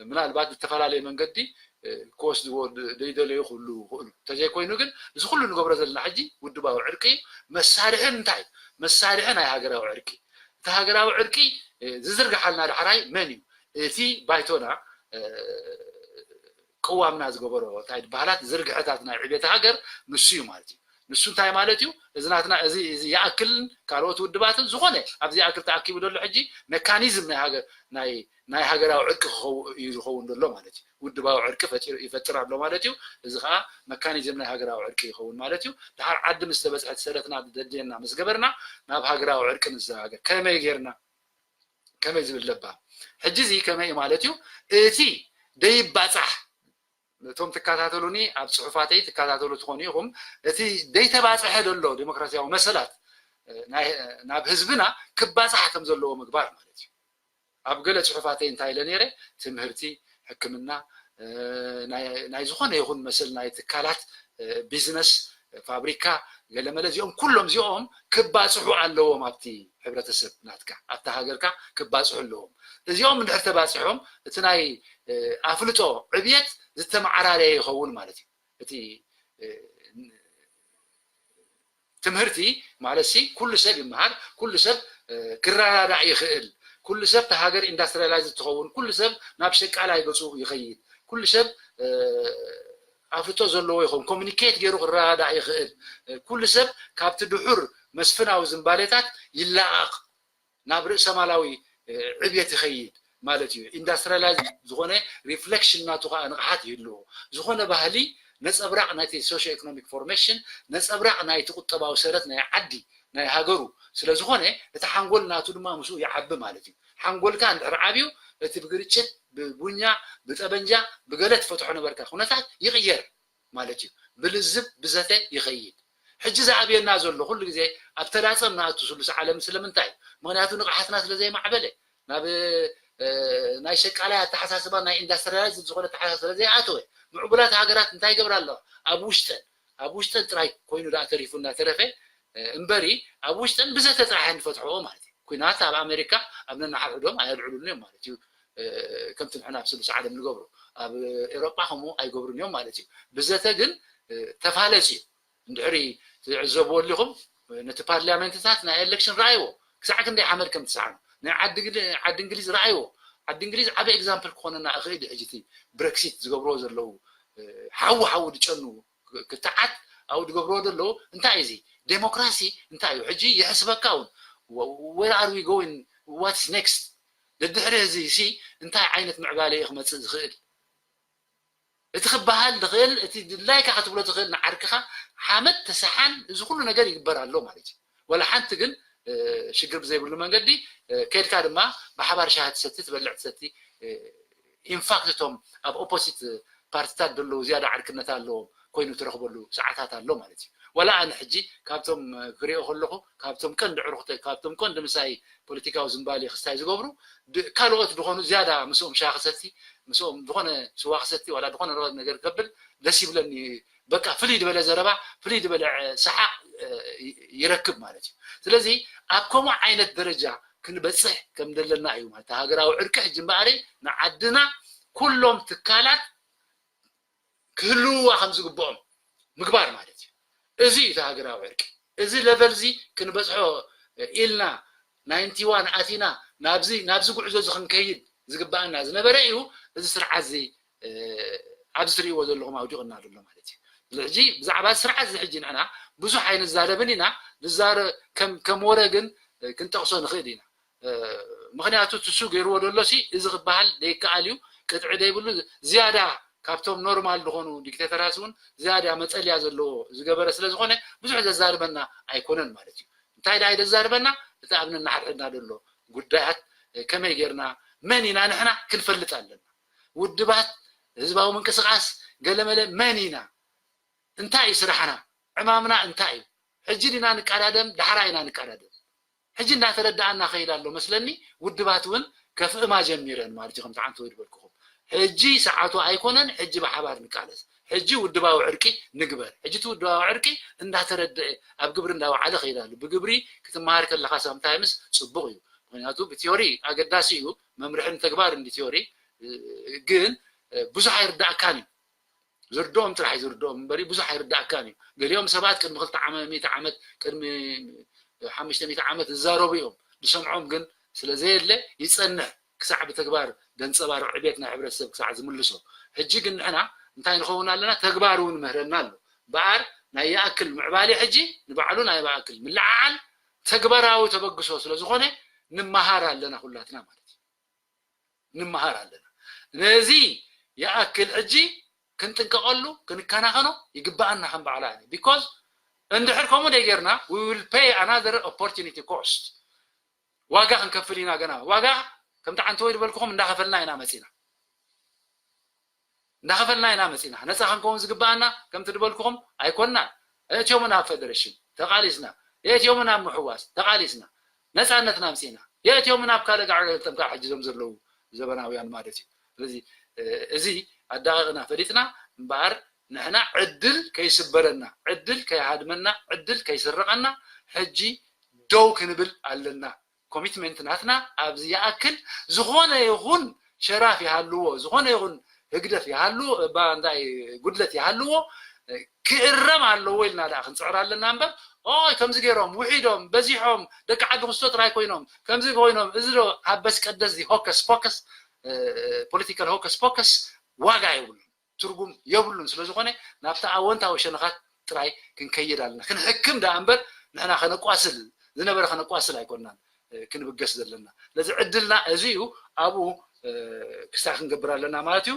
ምናልባት ብዝተፈላለየ መንገዲ ክወስድዎ ዘይደለዩ ክህሉ ይኽእሉ። እንተዘይኮይኑ ግን እዚ ኩሉ ንገብሮ ዘለና ሕጂ ውድባዊ ዕርቂ እዩ። መሳርሒ እንታይ እዩ? መሳርሒ ናይ ሃገራዊ ዕርቂ። እቲ ሃገራዊ ዕርቂ ዝዝርግሓልና ዳሕራይ መን እዩ? እቲ ባይቶና ቅዋምና ዝገበሮ እንታይ ዝበሃላት ዝርግሐታት ናይ ዕብየት ሃገር ንሱ እዩ ማለት እዩ። ንሱ እንታይ ማለት እዩ? እዚ ናትና እዚ እዚ ይኣክልን ካልኦት ውድባትን ዝኾነ ኣብዚ ይኣክል ተኣኪቡ ዘሎ ሕጂ መካኒዝም ናይ ሃገር ናይ ናይ ሃገራዊ ዕርቂ ክኸው እዩ ዝኸውን ዘሎ ማለት እዩ። ውድባዊ ዕርቂ ፈጢሩ ይፈጥር ኣሎ ማለት እዩ። እዚ ከዓ መካኒዝም ናይ ሃገራዊ ዕርቂ ይኸውን ማለት እዩ። ድሓር ዓዲ ምስ ተበፅሐት ሰረትና ደድልየና ምስ ገበርና ናብ ሃገራዊ ዕርቂ ንዘጋገር ከመይ ጌርና ከመይ ዝብል ለባ ሕጂ እዚ ከመይ ማለት እዩ እቲ ደይባፃሕ እቶም ትከታተሉኒ ኣብ ፅሑፋተይ ትከታተሉ ትኾኑ ኢኹም። እቲ ደይተባፅሐ ዘሎ ዴሞክራሲያዊ መሰላት ናብ ህዝብና ክባፃሕ ከም ዘለዎ ምግባር ማለት እዩ። ኣብ ገለ ፅሑፋተይ እንታይ ኢለ ነይረ? ትምህርቲ፣ ሕክምና፣ ናይ ዝኾነ ይኹን መሰል ናይ ትካላት ቢዝነስ፣ ፋብሪካ፣ ገለመለ እዚኦም ኩሎም እዚኦም ክባፅሑ ኣለዎም። ኣብቲ ሕብረተሰብ ናትካ ኣብቲ ሃገርካ ክባፅሑ ኣለዎም። እዚኦም እንድሕር ተባፂሖም እቲ ናይ ኣፍልጦ ዕብየት ዝተመዓራረየ ይኸውን ማለት እዩ። እቲ ትምህርቲ ማለት ሲ ኩሉ ሰብ ይመሃር፣ ኩሉ ሰብ ክረዳዳእ ይኽእል፣ ኩሉ ሰብ ተሃገር ኢንዳስትሪያላይዝ ትኸውን፣ ኩሉ ሰብ ናብ ሸቃላይ ገፁ ይኸይድ፣ ኩሉ ሰብ ኣፍልጦ ዘለዎ ይኸውን፣ ኮሚኒኬት ገይሩ ክረዳዳእ ይኽእል፣ ኩሉ ሰብ ካብቲ ድሑር መስፍናዊ ዝንባሌታት ይላቐቕ። ናብ ርእሰማላዊ ዕብየት ይኸይድ ማለት እዩ። ኢንዳስትሪያላይዝ ዝኾነ ሪፍሌክሽን ናቱ ከዓ ንቕሓት ይህልዎ። ዝኾነ ባህሊ ነፀብራቕ ናይቲ ሶሽዮ ኢኮኖሚክ ፎርሜሽን፣ ነፀብራቕ ናይቲ ቁጠባዊ ሰረት ናይ ዓዲ ናይ ሃገሩ ስለዝኾነ እቲ ሓንጎል ናቱ ድማ ምስኡ ይዓቢ ማለት እዩ። ሓንጎልካ እንድሕር ዓብዩ እቲ ብግርጭት ብቡኛ ብጠበንጃ ብገለ ትፈትሖ ነበርካ ኩነታት ይቕየር ማለት እዩ። ብልዝብ ብዘተ ይኸይድ። ሕጂ ዝኣብየና ዘሎ ኩሉ ግዜ ኣብ ተላፀም ንኣቱ ስሉስ ዓለም ስለምንታይ? ምክንያቱ ንቕሓትና ስለ ዘይማዕበለ ናብ ናይ ሸቃላይ ኣተሓሳስባ ናይ ኢንዳስትሪያላይዝ ዝኾነ ኣተሓሳስባ ስለ ዘይኣተወ ምዕቡላት ሃገራት እንታይ ይገብራ ኣለዋ? ኣብ ውሽጠን ኣብ ውሽጠን ጥራይ ኮይኑ ደኣ ተሪፉ እናተረፈ እምበሪ ኣብ ውሽጠን ብዘተ ጥራሕ እየን ዝፈትሕኦ ማለት እዩ። ኩናት ኣብ ኣሜሪካ ኣብ ነናሓድሕዶም ኣየልዕሉን እዮም ማለት እዩ። ከምቲ ንሕና ኣብ ስሉስ ዓለም ንገብሮ ኣብ ኤሮጳ ከምኡ ኣይገብሩን እዮም ማለት እዩ። ብዘተ ግን ተፋለፂ እዩ። እንድሕሪ ትዕዘብዎ ኣሊኹም ነቲ ፓርላሜንትታት ናይ ኤሌክሽን ረኣይዎ ክሳዕ ክንደይ ሓመድ ከም ትሰዓኑ ናይ ዓዲ እንግሊዝ ረኣይዎ። ዓዲ እንግሊዝ ዓበ ኤግዛምፕል ክኾነና እኽእል እዩ። ሕጂ እቲ ብረክሲት ዝገብርዎ ዘለዉ ሓዊ ሓዊ ዝጨኑ ክትዓት ኣብኡ ዝገብርዎ ዘለዉ እንታይ እዩ እዚ ዴሞክራሲ እንታይ እዩ ሕጂ የሕስበካ እውን where are we going what's next ደድሕሪ እዚ ሲ እንታይ ዓይነት ምዕባለ እዩ ክመፅእ ዝኽእል እቲ ክበሃል ዝኽእል እቲ ድላይካ ክትብሎ ትኽእል ንዓርክኻ ሓመድ ተሰሓን እዚ ኩሉ ነገር ይግበር ኣሎ ማለት እዩ። ወላ ሓንቲ ግን ሽግር ብዘይብሉ መንገዲ ከድካ ድማ ብሓባር ሻሂ ትሰቲ ትበልዕ ትሰቲ ኢንፋክት እቶም ኣብ ኦፖሲት ፓርቲታት ዘለዉ ዝያዳ ዓርክነት ኣለዎም ኮይኑ ትረኽበሉ ሰዓታት ኣሎ ማለት እዩ። ወላ ኣነ ሕጂ ካብቶም ክሪኦ ከለኹ ካብቶም ቀንዲ ዕሩኽተ ካብቶም ቀንዲ ምሳይ ፖለቲካዊ ዝንባሌ ክስታይ ዝገብሩ ካልኦት ዝኾኑ ዝያዳ ምስኦም ሻሂ ክሰቲ ምስኦም ዝኾነ ስዋ ክሰቲ ዋላ ዝኾነ ነገር ከብል ደስ ይብለኒ። በቃ ፍልይ ዝበለ ዘረባ ፍልይ ዝበለ ሰሓቕ ይረክብ ማለት እዩ። ስለዚ ኣብ ከምኡ ዓይነት ደረጃ ክንበፅሕ ከም ዘለና እዩ ማለት ሃገራዊ ዕርቂ ሕጂ እምበኣር ንዓድና ኩሎም ትካላት ክህልውዋ ከም ዝግብኦም ምግባር ማለት እዩ። እዚ እዩ እቲ ሃገራዊ ዕርቂ። እዚ ለቨል እዚ ክንበፅሖ ኢልና ናይንቲ ዋን ኣቲና ናብዚ ናብዚ ጉዕዞ እዚ ክንከይድ ዝግባኣና ዝነበረ እዩ። እዚ ስርዓት እዚ ኣብዚ ትሪእዎ ዘለኹም ኣውዲቑና ዘሎ ማለት እዩ። ሕጂ ብዛዕባ ስርዓት እዚ ሕጂ ንሕና ብዙሕ ኣይንዛረብን ኢና። ንዛረ-፣ ከም፣ ከም ወረ ግን ክንጠቕሶ ንኽእል ኢና። ምኽንያቱ ትሱ ገይርዎ ደሎሲ እዚ ክበሃል ደይከኣል እዩ። ቅጥዒ ደይብሉ ዝያዳ ካብቶም ኖርማል ዝኾኑ ዲክቴተራት እውን ዝያዳ መፀልያ ዘለዎ ዝገበረ ስለ ዝኾነ ብዙሕ ዘዛርበና ኣይኮነን ማለት እዩ። እንታይ ደኣ እዩ ዘዛርበና? እቲ ኣብ ነናሓድሕድና ደሎ ጉዳያት ከመይ ጌርና መን ኢና ንሕና ክንፈልጥ ኣለና። ውድባት ህዝባዊ ምንቅስቃስ ገለመለ መን ኢና? እንታይ እዩ ስራሕና? ዕማምና እንታይ እዩ? ሕጂ ዲና ንቀዳደም፣ ዳሕራ ኢና ንቀዳደም? ሕጂ እንዳተረዳኣና ከይድ ኣሎ መስለኒ። ውድባት እውን ከፍእማ ጀሚረን ማለት እዩ። ከምቲ ዓንተ ወይ ዝበልኩኹም ሕጂ ሰዓቱ ኣይኮነን። ሕጂ ብሓባር ንቃለስ። ሕጂ ውድባዊ ዕርቂ ንግበር። ሕጂ እቲ ውድባዊ ዕርቂ እንዳተረደአ ኣብ ግብሪ እንዳወዓለ ከይድ ኣሎ። ብግብሪ ክትመሃር ከለኻ ሳምታይምስ ፅቡቕ እዩ። ምክንያቱ ብቲዮሪ ኣገዳሲ እዩ፣ መምርሕን ተግባር እንዲ ቲዮሪ ግን ብዙሕ ኣይርዳእካን እዩ። ዝርድኦም ጥራሕ እዩ ዝርድኦም እምበሪ ብዙሕ ኣይርዳእካን እዩ። ገሊኦም ሰባት ቅድሚ ክልተ ዓመት፣ ሚእቲ ዓመት፣ ቅድሚ ሓሙሽተ ሚእቲ ዓመት ዝዛረቡ እዮም። ዝሰምዖም ግን ስለ ዘየለ ይጸንሕ ክሳዕ ብተግባር ደንጸባርቕ ዕቤት ናይ ሕብረተሰብ ክሳዕ ዝምልሶ። ሕጂ ግን ንሕና እንታይ ንኸውን ኣለና? ተግባር እውን ምህረና ኣሎ። በኣር ናይ ይኣክል ምዕባሌ ሕጂ ንባዕሉ ናይ ይኣክል ምልዓዓል ተግባራዊ ተበግሶ ስለ ዝኾነ ንመሃር ኣለና ኩላትና ማለት እዩ። ንምሃር ኣለና። ነዚ ይኣክል ሕጂ ክንጥንቀቐሉ ክንከናኸኖ ይግባኣና ከም በዓል ዓሊ። ቢኮዝ እንድሕር ከምኡ ደይጌርና we will pay another opportunity cost። ዋጋ ክንከፍል ኢና ገና። ዋጋ ከምቲ ዓንተ ወይ ዝበልኩኹም እንዳኸፈልና ኢና መፂና። እንዳኸፈልና ኢና መፂና። ነፃ ክንከውን ዝግባኣና ከምቲ ዝበልኩኹም ኣይኮንናን። የእትዮምና ኣብ ፌደሬሽን ተቓሊስና፣ የእትዮምና ኣብ ምሕዋስ ተቓሊስና፣ ነፃነትና ኣምፂና። የእትዮምና ኣብ ካልእ ጋዕ ገልጠም ከዓ ሕጂ እዞም ዘለዉ ዘበናውያን ማለት እዩ። ስለዚ እዚ ኣዳቂቕና ፈሊጥና እምበኣር ንሕና ዕድል ከይስበረና፣ ዕድል ከይሃድመና፣ ዕድል ከይስረቐና ሕጂ ደው ክንብል ኣለና። ኮሚትመንት ናትና ኣብዚ ይኣክል ዝኾነ ይኹን ሸራፍ ይሃልዎ፣ ዝኾነ ይኹን ህግደፍ ይሃልዎ፣ እባ እንታይ ጉድለት ይሃልዎ ክእረም ኣለዎ ኢልና ደኣ ክንፅዕር ኣለና እምበር ኦይ ከምዚ ገይሮም ውሒዶም በዚሖም ደቂ ዓዲ ክስቶ ጥራይ ኮይኖም ከምዚ ኮይኖም እዚ ዶ ሃበስ ቀደስ ሆከስ ፖከስ ፖለቲካል ሆከስ ፖከስ ዋጋ የብሉን። ትርጉም የብሉን። ስለዝኾነ ናብቲ ኣወንታዊ ሸነኻት ጥራይ ክንከይድ ኣለና። ክንሕክም ደኣ እምበር ንሕና ከነቋስል ዝነበረ ከነቋስል ኣይኮንናን ክንብገስ ዘለና። ስለዚ ዕድልና እዚ እዩ። ኣብኡ ክስታይ ክንገብር ኣለና ማለት እዩ።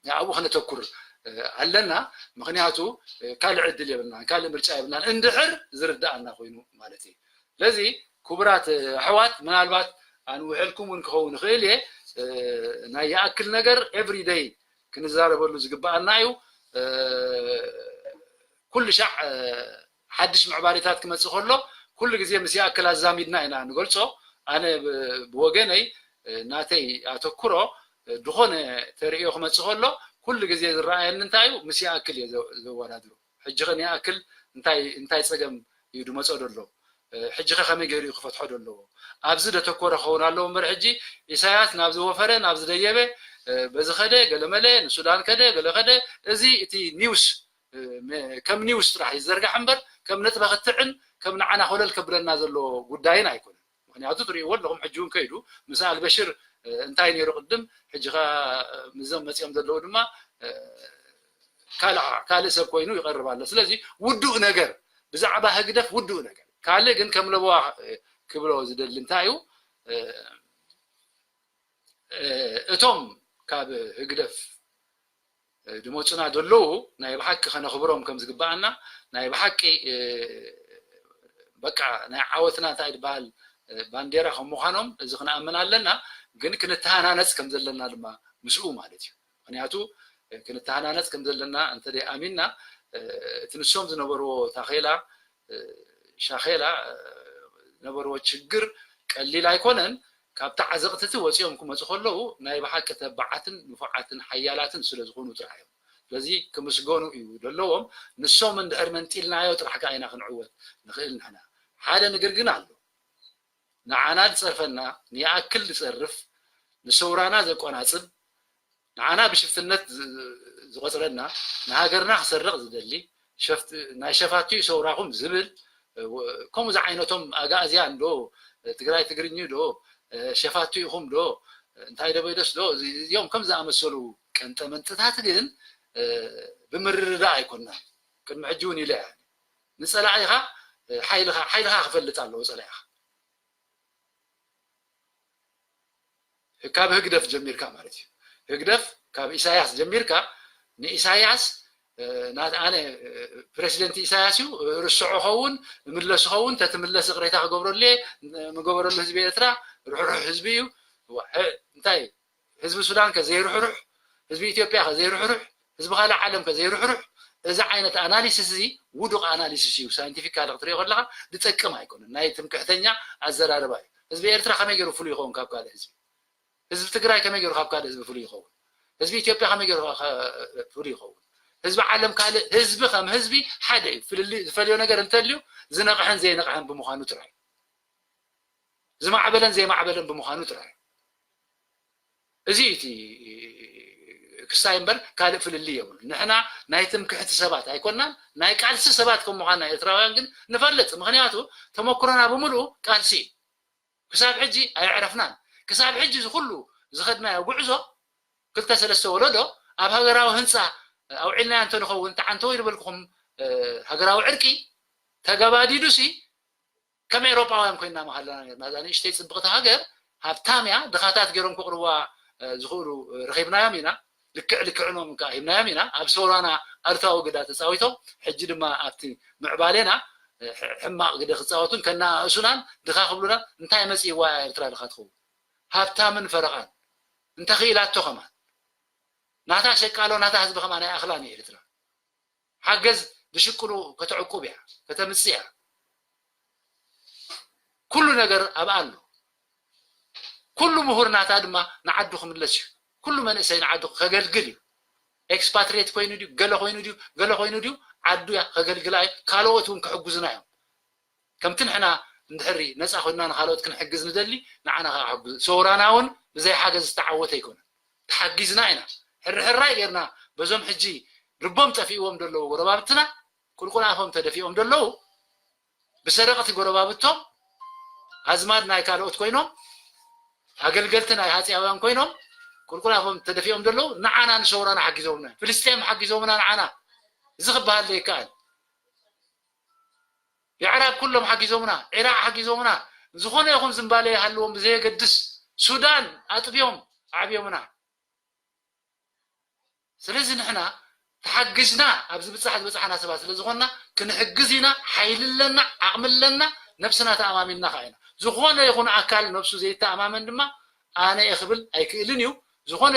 ኣብኡ ከነተኩር ኣለና። ምክንያቱ ካልእ ዕድል የብልናን፣ ካልእ ምርጫ የብልናን እንድሕር ዝርድኣና ኮይኑ ማለት እዩ። ስለዚ ክቡራት ኣሕዋት ምናልባት ኣንውሐልኩም እውን ክኸውን ይኽእል እየ። ናይ ይኣክል ነገር ኤቭሪ ደይ ክንዛረበሉ ዝግባኣና እዩ። ኩሉ ሻዕ ሓድሽ ምዕባሌታት ክመፅእ ከሎ ኩሉ ግዜ ምስ ይኣክል ኣዛሚድና ኢና ንገልፆ። ኣነ ብወገነይ ናተይ ኣተኩሮ ዝኾነ ተርእዮ ክመፅእ ከሎ ኩሉ ግዜ ዝረኣየኒ እንታይ እዩ ምስ ይኣክል እየ ዘወዳድሮ። ሕጂ ኸ ንይኣክል እንታይ እንታይ ፀገም እዩ ድመፆ ደሎ? ሕጂ ኸ ከመይ ገይሩ እዩ ክፈትሖ ደለዎ? ኣብዚ ደተኮረ ክኸውን ኣለዎ እምበር ሕጂ ኢሳያስ ናብ ዝወፈረ ናብ ዝደየበ በዚ ኸደ ገለመለ ንሱዳን ከደ ገለ ኸደ እዚ እቲ ኒውስ ከም ኒውስ ጥራሕ ይዘርጋሕ እምበር ከም ነጥበ ክትዕን ከም ንዓና ኮለል ከብለና ዘሎ ጉዳይን ኣይኮነን። ምክንያቱ ትርእይዎ ኣለኹም ሕጂ እውን ከይዱ ምስ ኣልበሽር እንታይ ነይሩ ቅድም ሕጂ ኸ ምዞም መፂኦም ዘለዉ ድማ ካልእ ካልእ ሰብ ኮይኑ ይቐርብ ኣሎ። ስለዚ ውዱእ ነገር ብዛዕባ ህግደፍ ውዱእ ነገር ካልእ ግን ከም ለበዋ ክብሎ ዝደሊ እንታይ እዩ እቶም ካብ ህግደፍ ድመፁና ዘለዉ ናይ ብሓቂ ከነኽብሮም ከም ዝግባኣና ናይ ብሓቂ በቃ ናይ ዓወትና እንታይ ዝበሃል ባንዴራ ከም ምዃኖም እዚ ክንኣምን ኣለና። ግን ክንተሃናነፅ ከም ዘለና ድማ ምስኡ ማለት እዩ። ምክንያቱ ክንተሃናነፅ ከም ዘለና እንተ ኣሚንና እቲ ንሶም ዝነበርዎ ታኼላ ሻኼላ ዝነበርዎ ችግር ቀሊል ኣይኮነን። ካብቲ ዓዘቕቲ እቲ ወፂኦም ክመፁ ከለዉ ናይ ብሓቂ ተባዓትን ንፉዓትን ሓያላትን ስለ ዝኾኑ ጥራሕ እዮም። ስለዚ ክምስገኑ እዩ ዘለዎም። ንሶም እንድሕር መንጢልናዮ ጥራሕ ከዓ ኢና ክንዕወት ንኽእል ንሕና። ሓደ ነገር ግን ኣሎ። ንዓና ዝፀርፈና ንይኣክል ዝፀርፍ ንሰውራና ዘቆናፅብ ንዓና ብሽፍትነት ዝቆፅረና ንሃገርና ክሰርቕ ዝደሊ ናይ ሸፋቱ እዩ ሰውራኹም ዝብል ከምኡ ዝዓይነቶም ኣጋእዝያን ዶ ትግራይ ትግርኝ ዶ ሸፋቱ ኢኹም ዶ እንታይ ደበይደስ ዶ እዚኦም ከም ዝኣመሰሉ ቀንጠመንጥታት ግን ብምርድዳእ ኣይኮንናን። ቅድሚ ሕጂ እውን ኢለ እየ። ንጸላኢኻ ሓይልኻ ሓይልኻ ክፈልጥ ኣለዎ ጸላኢኻ። ካብ ህግደፍ ጀሚርካ ማለት እዩ። ህግደፍ ካብ ኢሳያስ ጀሚርካ ንኢሳያስ ኣነ ፕሬሲደንት ኢሳያስ እዩ ርስዖ ኸውን ምለስ ኸውን ተትምለስ ቅሬታ ክገብረሉ ምገበረሉ ህዝቢ ኤርትራ ርሕሩሕ ህዝቢ እዩ። እንታይ ህዝቢ ሱዳን ከ ዘይርሕሩሕ ህዝቢ ኢትዮጵያ ከ ዘይርሕሩሕ ህዝቢ ካልእ ዓለም ከ ዘይርሕሩሕ እዚ ዓይነት ኣናሊሲስ እዚ ውዱቕ ኣናሊሲስ እዩ። ሳይንቲፊካሊ ክትሪኦ ከለኻ ዝጠቅም ኣይኮነን። ናይ ትምክሕተኛ ኣዘራርባ እዩ። ህዝቢ ኤርትራ ከመይ ገይሩ ፍሉይ ይኸውን ካብ ካልእ ህዝቢ? ህዝቢ ትግራይ ከመይ ገይሩ ካብ ካልእ ህዝቢ ፍሉይ ይኸውን? ህዝቢ ኢትዮጵያ ከመይ ገይሩ ፍሉይ ይኸውን? ህዝቢ ዓለም ካልእ ህዝቢ ከም ህዝቢ ሓደ እዩ። ዝፈልዮ ነገር እንተልዩ ዝነቕሐን ዘይነቕሐን ብምዃኑ ጥራይ ዝማዕበለን ዘይማዕበለን ብምዃኑ ጥራይ። እዚ እቲ ክስታይ እምበር ካልእ ፍልልይ የብሉ። ንሕና ናይ ትምክሕቲ ሰባት ኣይኮናን፣ ናይ ቃልሲ ሰባት ከም ምዃንና ኤርትራውያን ግን ንፈልጥ። ምኽንያቱ ተመክሮና ብምሉኡ ቃልሲ እዩ። ክሳብ ሕጂ ኣየዕረፍናን። ክሳብ ሕጂ እዚ ኩሉ ዝኸድናዮ ጉዕዞ ክልተ ሰለስተ ወለዶ ኣብ ሃገራዊ ህንፃ ኣውዒልናዮ እንተንኸውን ተዓንተወይ ዝበልኩኹም ሃገራዊ ዕርቂ ተገባዲዱሲ ከም ኤውሮጳውያን ኮይና ምሃለና ነርና። እዛ ንእሽተይ ጽብቕቲ ሃገር ሃብታም እያ። ድኻታት ገይሮም ክቕርብዋ ዝኽእሉ ረኺብናዮም ኢና። ልክዕ ልክዕኖም ከዓ ሂብናዮም ኢና። ኣብ ሰውራና ኣሉታዊ ግዳ ተጻዊቶም፣ ሕጂ ድማ ኣብቲ ምዕባሌና ሕማቕ ግደ ክጻወቱን ከነኣእሱናን ድኻ ክብሉናን እንታይ መጺእዋ እያ ኤርትራ ድኻ ትኸውን? ሃብታምን ፈረቓን እንተኽኢላቶ ከማን ናታ ሸቃሎ ናታ ህዝቢ ከማን ኣይኣኽላን እዩ ኤርትራ። ሓገዝ ብሽቅሉ ከተዕቁብ እያ ከተምጽእ እያ። ኩሉ ነገር ኣብኣ ኣሎ። ኩሉ ምሁር ናታ ድማ ንዓዱ ክምለስ እዩ። ኩሉ መንእሰይ ንዓዱ ከገልግል እዩ። ኤክስፓትሪየት ኮይኑ ድዩ ገለ ኮይኑ ድዩ ገለ ኮይኑ ድዩ ዓዱ እያ ከገልግላ እዩ። ካልኦት እውን ክሕግዙና እዮም። ከምቲ ንሕና እንድሕሪ ነፃ ኮይንና ንካልኦት ክንሕግዝ ንደሊ ንዓና ከዓ ሕግዙ። ሰውራና እውን ብዘይ ሓገዝ ዝተዓወተ ኣይኮነን። ተሓጊዝና ኢና ሕርሕራይ ጌርና በዞም ሕጂ ልቦም ጠፊእዎም ዘለዉ ጎረባብትና ቁልቁል ኣፎም ተደፊኦም ዘለዉ ብሰረቕቲ ጎረባብቶም ኣዝማድ ናይ ካልኦት ኮይኖም ኣገልገልቲ ናይ ሃፅያውያን ኮይኖም ቁልቁል ኣፎም ተደፊኦም ዘለዉ ንዓና ንሰውራና ሓጊዞምና ፍልስጤም ሓጊዞምና ንዓና እዚ ክበሃል ዘይከኣል የዕራብ ኩሎም ሓጊዞምና፣ ዒራቕ ሓጊዞምና፣ ዝኾነ ይኹን ዝምባሌ ይሃልዎም ብዘየገድስ ሱዳን ኣጥብዮም ኣዕብዮምና። ስለዚ ንሕና ተሓጊዝና ኣብዚ ብጻሕ ዝበጻሕና ሰባት ስለ ዝኾንና ክንሕግዝ ኢና፣ ሓይሊ ኣለና፣ ዓቕሚ ኣለና፣ ነብስና ተኣማሚንና ከኣ ኢና። ዝኾነ ይኹን ኣካል ነብሱ ዘይተኣማመን ድማ ኣነ እየ ክብል ኣይክእልን እዩ። ዝኾነ